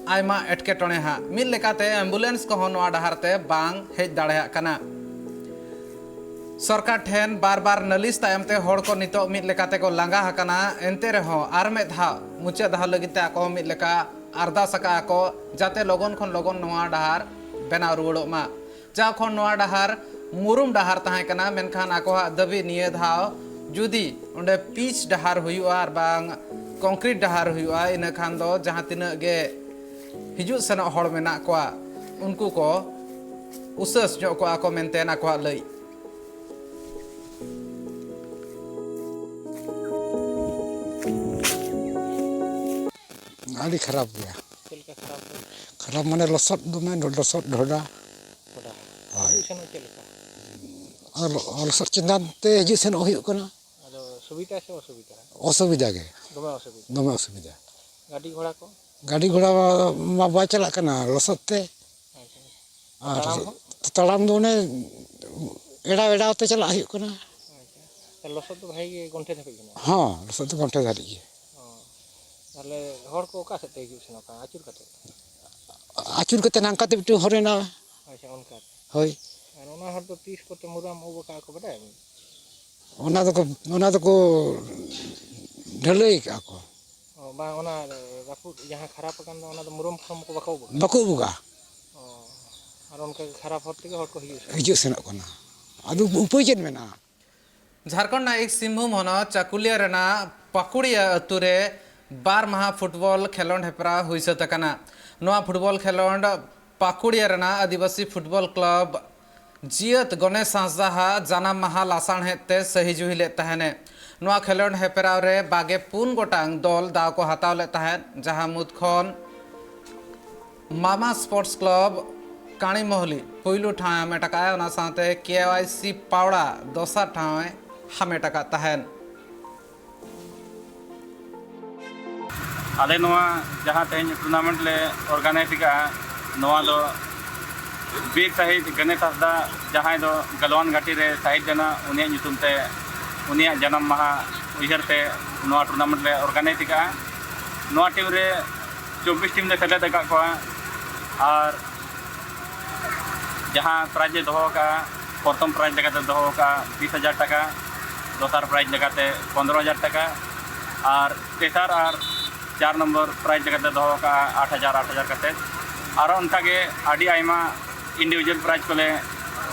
ᱟᱭᱢᱟ ᱮᱴᱠᱮᱴᱚᱬᱮ ᱦᱟᱸᱜ᱾ ᱢᱤᱫ ᱞᱮᱠᱟᱛᱮ ᱮᱢᱵᱩᱞᱮᱱᱥ ᱠᱚᱦᱚᱸ ᱱᱚᱣᱟ ᱰᱟᱦᱟᱨ ᱛᱮ ᱵᱟᱝ ᱦᱮᱡ ᱫᱟᱲᱮᱭᱟᱜ ᱠᱟᱱᱟ᱾ ᱥᱚᱨᱠᱟᱨ ᱴᱷᱮᱱ ᱵᱟᱨ ᱵᱟᱨ ᱱᱟᱹᱞᱤᱥ ᱛᱟᱭᱚᱢ ᱛᱮ ᱦᱚᱲ ᱠᱚ ᱱᱤᱛᱚᱜ ᱢᱤᱫ ᱞᱮᱠᱟ ᱛᱮᱠᱚ ᱞᱟᱸᱜᱟ ᱟᱠᱟᱱᱟ᱾ ᱮᱱᱛᱮ ᱨᱮᱦᱚᱸ ᱟᱨ ᱢᱤᱫ ᱫᱷᱟᱣ ᱢᱩᱪᱟᱹᱫ ᱫᱷᱟᱣ ᱞᱟᱹᱜᱤᱫ ᱛᱮ ᱟᱠᱚ ᱦᱚᱸ ᱢᱤᱫ ᱞᱮᱠᱟ ᱟᱨᱫᱟᱥ ᱟᱠᱟᱫᱼᱟ ᱠᱚ, ᱡᱟᱛᱮ ᱞᱚᱜᱚᱱ ᱠᱷᱚᱱ ᱞᱚᱜᱚᱱ ᱱᱚᱣᱟ ᱰᱟᱦᱟᱨ ᱵᱮᱱᱟᱣ ᱨᱩᱣᱟᱹᱲᱚᱜ ᱢᱟ᱾ ᱡᱟᱣ ᱠᱷᱚᱱ ᱱᱚᱣᱟ ᱰᱟᱦᱟᱨ ᱢᱩᱨᱩᱢ ᱰᱟᱦᱟᱨ ᱛᱟᱦᱮᱸ ᱠᱟᱱᱟ, ᱢᱮᱱᱠᱷᱟᱱ ᱟᱠᱚᱣᱟᱜ ᱫᱟᱹᱵᱤ ᱱᱤᱭᱟᱹ ᱫᱷᱟᱣ ᱡᱩᱫᱤ ᱚᱸᱰᱮ ᱯᱤᱪ ᱰᱟᱦᱟᱨ ᱦᱩᱭᱩᱜᱼᱟ ᱟᱨ ᱵᱟᱝ ᱠᱚᱝᱠᱨᱤᱴ ᱰᱟᱦᱟᱨ ᱦᱩᱭᱩᱜᱼᱟ, ᱤᱱᱟᱹ ᱠᱷᱟᱱ ᱫᱚ ᱡᱟᱦᱟᱸ ᱛᱤᱱᱟᱹᱜ ᱜᱮ ᱦᱤᱡᱩᱜ ᱥᱮᱱᱚᱜ ᱦᱚᱲ ᱢᱮᱱᱟᱜ ᱠᱚᱣᱟ, ᱩᱱᱠᱩ ᱠᱚ ᱩᱥᱟᱹᱥ ᱧᱚᱜ ᱠᱚᱜᱼᱟ ᱠᱚ ᱢᱮᱱᱛᱮ ᱟᱠᱚᱣᱟᱜ ᱞᱟᱹᱭ᱾ ᱟᱹᱰᱤ ᱠᱷᱟᱨᱟᱯ ᱜᱮᱭᱟ᱾ ᱪᱮᱫ ᱞᱮᱠᱟ ᱠᱷᱟᱨᱟᱯ ᱫᱚ? ᱠᱷᱟᱨᱟᱯ ᱢᱟᱱᱮ ᱞᱚᱥᱚᱫ ᱫᱚᱢᱮ, ᱞᱚᱥᱚᱫ ᱰᱷᱚᱰᱟ᱾ ᱰᱷᱚᱰᱟ᱾ ᱦᱳᱭ᱾ ᱦᱤᱡᱩᱜ ᱥᱮᱱᱚᱜ ᱪᱮᱫ ᱞᱮᱠᱟ? ᱟᱨ ᱞᱚ-, ᱞᱚᱥᱚᱫ ᱪᱮᱛᱟᱱ ᱛᱮ ᱦᱤᱡᱩᱜ ᱥᱮᱱᱚᱜ ᱦᱩᱭᱩᱜ ᱠᱟᱱᱟ᱾ ᱟᱫᱚ ᱥᱩᱵᱤᱫᱟ ᱥᱮ ᱚᱥᱩᱵᱤᱫᱟ? ᱚᱥᱩᱵᱤᱫᱟ ᱜᱮ᱾ ᱫᱚᱢᱮ ᱚᱥᱩᱵᱤᱫᱟ? ᱫᱚᱢᱮ ᱚᱥᱩᱵᱤᱫᱟ᱾ ᱜᱟᱹᱰᱤ ᱜᱷᱚᱲᱟ ᱠᱚ? ᱜᱟᱹᱰᱤ ᱜᱷᱚᱲᱟ ᱢᱟ, ᱢᱟ ᱵᱟᱭ ᱪᱟᱞᱟᱜ ᱠᱟᱱᱟ ᱞᱚᱥᱚᱫ ᱛᱮ᱾ ᱟᱪᱪᱷᱟ᱾ ᱟᱨ ᱛᱟᱲᱟᱢ ᱠᱚ? ᱛᱟᱲᱟᱢ ᱫᱚ ᱚᱱᱮ ᱮᱲᱟᱣ ᱮᱲᱟᱣ ᱛᱮ ᱪᱟᱞᱟᱜ ᱦᱩᱭᱩᱜ ᱠᱟᱱᱟ᱾ ᱟᱪᱪᱷᱟ᱾ ᱛᱟᱦᱞᱮ ᱞᱚᱥᱚᱫ ᱫᱚ ᱵᱷᱟᱜᱮ ᱜᱮ ᱜᱚᱱᱴᱷᱮ ᱫᱷᱟᱹᱵᱤᱡ ᱢᱮᱱᱟᱜᱼᱟ? ᱦᱚᱸ, ᱞᱚᱥᱚᱫ ᱫᱚ ᱜᱚᱱᱴᱷᱮ ᱫᱷᱟᱹᱨᱤᱡ ᱜᱮ᱾ ᱚ᱾ ᱛᱟᱦᱞᱮ ᱦᱚᱲ ᱠᱚ ᱚᱠᱟ ᱥᱮᱫ ᱛᱮ ᱦᱤᱡᱩᱜ ᱥᱮᱱᱚᱜ ᱠᱟᱱᱟ, ᱟᱹᱪᱩᱨ ᱠᱟᱛᱮ? ᱟᱹᱪᱩᱨ ᱠᱟᱛᱮ ᱱᱟᱝᱠᱟ ᱛᱮ ᱢᱤᱫᱴᱮᱱ ᱦᱚᱨ ᱮᱱᱟ᱾ ᱟᱪᱪᱷᱟ, ᱚᱱᱠᱟ ᱛᱮ᱾ ᱦᱳᱭ᱾ ᱟᱨ ᱚᱱᱟ ᱦᱚᱨ ᱫᱚ ᱛᱤᱥ ᱠᱚᱛᱮ ᱢᱩᱨᱟᱢ ᱩᱵ ᱟᱠᱟᱫ ᱠᱚ ᱵᱟᱰᱟᱭᱟᱵᱤᱱ? ᱚᱱᱟ ᱫᱚᱠᱚ, ᱚᱱᱟ ᱫᱚᱠᱚ ᱰᱷᱟᱹᱞᱟᱹᱭ ᱟᱠᱟᱫᱼᱟ ᱠᱚ᱾ ᱚ, ᱵᱟᱝ, ᱚᱱᱟ ᱨᱟᱹᱯᱩᱫ ᱡᱟᱦᱟᱸ ᱠᱷᱟᱨᱟᱯ ᱟᱠᱟᱱ ᱫᱚ, ᱚᱱᱟ ᱫᱚ ᱢᱩᱨᱟᱹᱢ ᱯᱷᱩᱨᱟᱹᱢ ᱠᱚ ᱵᱟᱠᱚ ᱩᱵ ᱟᱠᱟᱫᱼᱟ? ᱵᱟᱠᱚ ᱩᱵ ᱟᱠᱟᱫᱼᱟ᱾ ᱚ, ᱟᱨ ᱚᱱᱠᱟ ᱜᱮ ᱠᱷᱟᱨᱟᱯ ᱦᱚᱨ ᱛᱮᱜᱮ ᱦᱚᱲ ᱠᱚ ᱦᱤᱡᱩᱜ ᱥᱮᱱᱚᱜ ᱦᱤᱡᱩᱜ ᱥᱮᱱᱚᱜ ᱠᱟᱱᱟ᱾ ᱟᱫᱚ ᱩᱯᱟᱹᱭ ᱪᱮᱫ ᱢᱮᱱᱟᱜᱼᱟ? ᱡᱷᱟᱲᱠᱷᱚᱸᱰ ᱨᱮᱱᱟᱜ ᱤᱥᱴ ᱥᱤᱝᱵᱷᱩᱢ ᱦᱚᱱᱚᱛ ᱪᱟᱠᱩᱞᱤᱭᱟᱹ ᱨᱮᱱᱟᱜ ᱯᱟᱠᱩᱲᱤᱭᱟ ᱟᱹᱛᱩ ᱨᱮ ᱵᱟᱨ ᱢᱟᱦᱟ ᱯᱷᱩᱴᱵᱚᱞ ᱠᱷᱮᱞᱚᱸᱰ ᱦᱮᱯᱨᱟᱣ ᱦᱩᱭ ᱥᱟᱹᱛ ᱟᱠᱟᱱᱟ᱾ ᱱᱚᱣᱟ ᱯᱷᱩᱴᱵᱚᱞ ᱠᱷᱮᱞᱚᱸᱰ ᱯᱟᱠᱩᱲᱤᱭᱟ ᱨᱮᱱᱟᱜ ᱟᱹᱫᱤᱵᱟᱹᱥᱤ ᱯᱷᱩᱴᱵᱚᱞ ᱠᱞᱟᱵᱽ ᱡᱤᱭᱟᱹᱛ ᱜᱚᱱᱮᱥ ᱦᱟᱸᱥᱫᱟ ᱦᱟᱜ ᱡᱟᱱᱟᱢ ᱢᱟᱦᱟ ᱞᱟᱥᱟᱲᱦᱮᱫ ᱛᱮ ᱥᱟᱹᱦᱤ ᱡᱩᱦᱤ ᱞᱮᱫ ᱛᱟᱦᱮᱱᱮ᱾ ᱱᱚᱣᱟ ᱠᱷᱮᱞᱚᱸᱰ ᱦᱮᱯᱨᱟᱣ ᱨᱮ ᱵᱟᱜᱮ ᱯᱩᱱ ᱜᱚᱴᱟᱝ ᱫᱚᱞ ᱫᱟᱣ ᱠᱚ ᱦᱟᱛᱟᱣ ᱞᱮᱫ ᱛᱟᱦᱮᱸᱫ, ᱡᱟᱦᱟᱸ ᱢᱩᱫᱽ ᱠᱷᱚᱱ ᱢᱟᱢᱟ ᱥᱯᱳᱨᱴᱥ ᱠᱞᱟᱵᱽ ᱠᱟᱬᱤᱢᱚᱦᱞᱤ ᱯᱩᱭᱞᱩ ᱴᱷᱟᱶ ᱮ ᱦᱟᱢᱮᱴ ᱟᱠᱟᱫᱼᱟ, ᱚᱱᱟ ᱥᱟᱶᱛᱮ ᱠᱮ ᱣᱟᱭ ᱥᱤ ᱯᱟᱣᱲᱟ ᱫᱚᱥᱟᱨ ᱴᱷᱟᱶ ᱮ ᱦᱟᱢᱮᱴ ᱟᱠᱟᱫ ᱛᱟᱦᱮᱸᱫ᱾ ᱟᱞᱮ ᱱᱚᱣᱟ ᱡᱟᱦᱟᱸ ᱛᱮᱦᱮᱧ ᱴᱩᱨᱱᱟᱢᱮᱱᱴ ᱞᱮ ᱚᱨᱜᱟᱱᱟᱭᱤᱡᱽ ᱟᱠᱟᱫᱼᱟ, ᱱᱚᱣᱟ ᱫᱚ ᱵᱤᱨ ᱥᱟᱹᱦᱤᱫ ᱜᱚᱱᱮᱥ ᱦᱟᱸᱥᱫᱟ, ᱡᱟᱦᱟᱸᱭ ᱫᱚ ᱜᱟᱞᱣᱟᱱ ᱜᱷᱟᱹᱴᱤ ᱨᱮ ᱥᱟᱹᱦᱤᱫ ᱞᱮᱱᱟ, ᱩᱱᱤᱭᱟᱜ ᱧᱩᱛᱩᱢ ᱛᱮ, ᱩᱱᱤᱭᱟᱜ ᱡᱟᱱᱟᱢ ᱢᱟᱦᱟ ᱩᱭᱦᱟᱹᱨ ᱛᱮ ᱱᱚᱣᱟ ᱴᱩᱨᱱᱟᱢᱮᱱᱴ ᱞᱮ ᱚᱨᱜᱟᱱᱟᱭᱤᱡᱽ ᱟᱠᱟᱫᱼᱟ᱾ ᱱᱚᱣᱟ ᱴᱤᱢ ᱨᱮ ᱪᱚᱵᱵᱤᱥ ᱴᱤᱢ ᱞᱮ ᱥᱮᱞᱮᱫ ᱟᱠᱟᱫ ᱠᱚᱣᱟ᱾ ᱟᱨ ᱡᱟᱦᱟᱸ ᱯᱨᱟᱭᱤᱡᱽ ᱮ ᱫᱚᱦᱚ ᱟᱠᱟᱫᱼᱟ, ᱯᱨᱚᱛᱷᱚᱢ ᱯᱨᱟᱭᱤᱡᱽ ᱞᱮᱠᱟᱛᱮ ᱫᱚᱦᱚ ᱟᱠᱟᱫᱼᱟ ᱵᱤᱥ ᱦᱟᱡᱟᱨ ᱴᱟᱠᱟ, ᱫᱚᱥᱟᱨ ᱯᱨᱟᱭᱤᱡᱽ ᱞᱮᱠᱟᱛᱮ ᱯᱚᱱᱫᱽᱨᱚ ᱦᱟᱡᱟᱨ ᱴᱟᱠᱟ, ᱟᱨ ᱛᱮᱥᱟᱨ ᱟᱨ ᱪᱟᱨ ᱱᱚᱢᱵᱚᱨ ᱯᱨᱟᱭᱤᱡᱽ ᱞᱮᱠᱟᱛᱮ ᱫᱚᱦᱚ ᱟᱠᱟᱫᱼᱟ ᱟᱴ ᱦᱟᱡᱟᱨ, ᱟᱴ ᱦᱟᱡᱟᱨ ᱠᱟᱛᱮ᱾ ᱟᱨᱚ ᱚᱱᱠᱟᱜᱮ ᱟᱹᱰᱤ ᱟᱭᱢᱟ ᱤᱱᱰᱤᱵᱷᱤᱡᱩᱣᱟᱞ ᱯᱨᱟᱭᱤᱡᱽ ᱠᱚᱞᱮ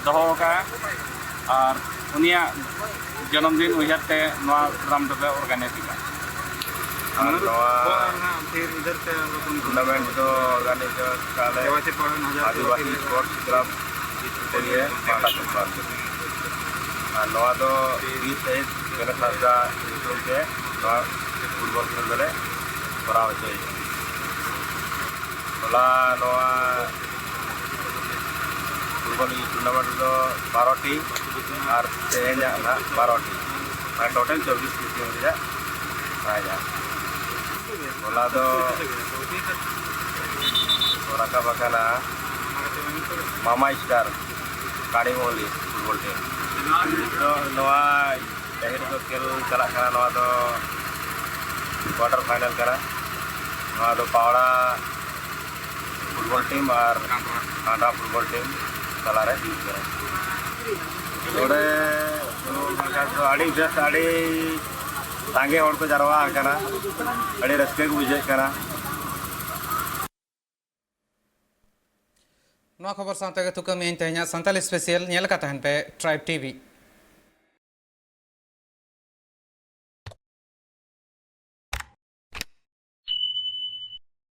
ᱫᱚᱦᱚ ᱟᱠᱟᱫᱼᱟ᱾ ᱟᱨ ᱩᱱᱤᱭᱟᱜ ᱡᱚᱱᱚᱢ ᱫᱤᱱ ᱩᱭᱦᱟᱹᱨ ᱛᱮ ᱱᱚᱣᱟ ᱴᱩᱨᱱᱟᱢᱮᱱᱴ ᱫᱚᱞᱮ ᱚᱨᱜᱟᱱᱟᱭᱤᱡᱽ ᱮᱫᱟ᱾ ᱟᱨ ᱱᱚᱣᱟ ᱴᱩᱨᱱᱟᱢᱮᱱᱴ ᱫᱚ ᱚᱨᱜᱟᱱᱟᱭᱤᱡᱟᱨ ᱠᱟᱜᱼᱟ ᱞᱮ ᱟᱹᱫᱤᱵᱟᱹᱥᱤ ᱥᱯᱳᱨᱴᱥ ᱠᱞᱟᱵᱽ ᱥᱩᱥᱟᱹᱨᱤᱭᱟᱹ ᱯᱟᱦᱴᱟ ᱠᱷᱚᱱ᱾ ᱟᱨ ᱱᱚᱣᱟ ᱫᱚ ᱵᱤᱨ ᱥᱟᱹᱦᱤᱫ ᱜᱚᱱᱮᱥ ᱦᱟᱸᱥᱫᱟ ᱧᱩᱛᱩᱢ ᱛᱮ ᱱᱚᱣᱟ ᱯᱷᱩᱴᱵᱚᱞ ᱠᱷᱮᱞ ᱫᱚᱞᱮ ᱠᱚᱨᱟᱣ ᱦᱚᱪᱚᱭᱮᱫᱟ᱾ ᱦᱚᱞᱟ ᱱᱚᱣᱟ ᱯᱷᱩᱴᱵᱚᱞ ᱴᱩᱨᱱᱟᱢᱮᱱᱴ ᱨᱮᱫᱚ ᱵᱟᱨᱚ ᱴᱤᱢ ᱟᱨ ᱛᱮᱦᱮᱧᱟᱜ ᱱᱟᱦᱟᱜ ᱵᱟᱨᱚ ᱴᱤᱢ, ᱢᱟᱱᱮ ᱴᱳᱴᱟᱞ ᱪᱚᱵᱵᱤᱥ ᱴᱤᱢ ᱨᱮᱭᱟᱜ ᱯᱨᱟᱭᱤᱡᱽ ᱦᱚᱞᱟ ᱫᱚ ᱠᱚ ᱨᱟᱠᱟᱵ ᱟᱠᱟᱱᱟ ᱢᱟᱢᱟ ᱥᱴᱟᱨ ᱠᱟᱲᱤᱢᱚᱞᱤ ᱯᱷᱩᱴᱵᱚᱞ ᱴᱤᱢ᱾ ᱱᱤᱛᱚᱜ ᱱᱚᱣᱟ ᱰᱟᱹᱦᱤ ᱨᱮᱫᱚ ᱠᱷᱮᱞ ᱪᱟᱞᱟᱜ ᱠᱟᱱᱟ᱾ ᱱᱚᱣᱟ ᱫᱚ ᱠᱣᱟᱴᱟᱨ ᱯᱷᱟᱭᱱᱟᱞ ᱠᱟᱱᱟ᱾ ᱱᱚᱣᱟ ᱫᱚ ᱯᱟᱣᱲᱟ ᱯᱷᱩᱴᱵᱚᱞ ᱴᱤᱢ ᱟᱨ ᱠᱟᱸᱰᱟ ᱯᱷᱩᱴᱵᱚᱞ ᱴᱤᱢ ᱛᱟᱞᱟᱨᱮ ᱦᱩᱭᱩᱜ ᱠᱟᱱᱟ᱾ ᱱᱚᱰᱮ ᱫᱚ ᱟᱹᱰᱤ ᱵᱮᱥ, ᱟᱹᱰᱤ ᱥᱟᱸᱜᱮ ᱦᱚᱲ ᱠᱚ ᱡᱟᱨᱣᱟ ᱟᱠᱟᱱᱟ᱾ ᱟᱹᱰᱤ ᱨᱟᱹᱥᱠᱟᱹ ᱜᱮ ᱵᱩᱡᱷᱟᱹᱜ ᱠᱟᱱᱟ᱾ ᱱᱚᱣᱟ ᱠᱷᱚᱵᱚᱨ ᱥᱟᱶᱛᱮ ᱜᱮ ᱛᱷᱩᱠᱟᱹᱢ ᱤᱧ ᱛᱮᱦᱮᱧᱟᱜ ᱥᱟᱱᱛᱟᱞᱤ ᱥᱯᱮᱥᱤᱭᱟᱞ ᱧᱮᱞ ᱟᱠᱟᱫ ᱛᱟᱦᱮᱱ ᱯᱮ ᱴᱨᱟᱭᱤᱵᱽ ᱴᱤᱵᱷᱤ᱾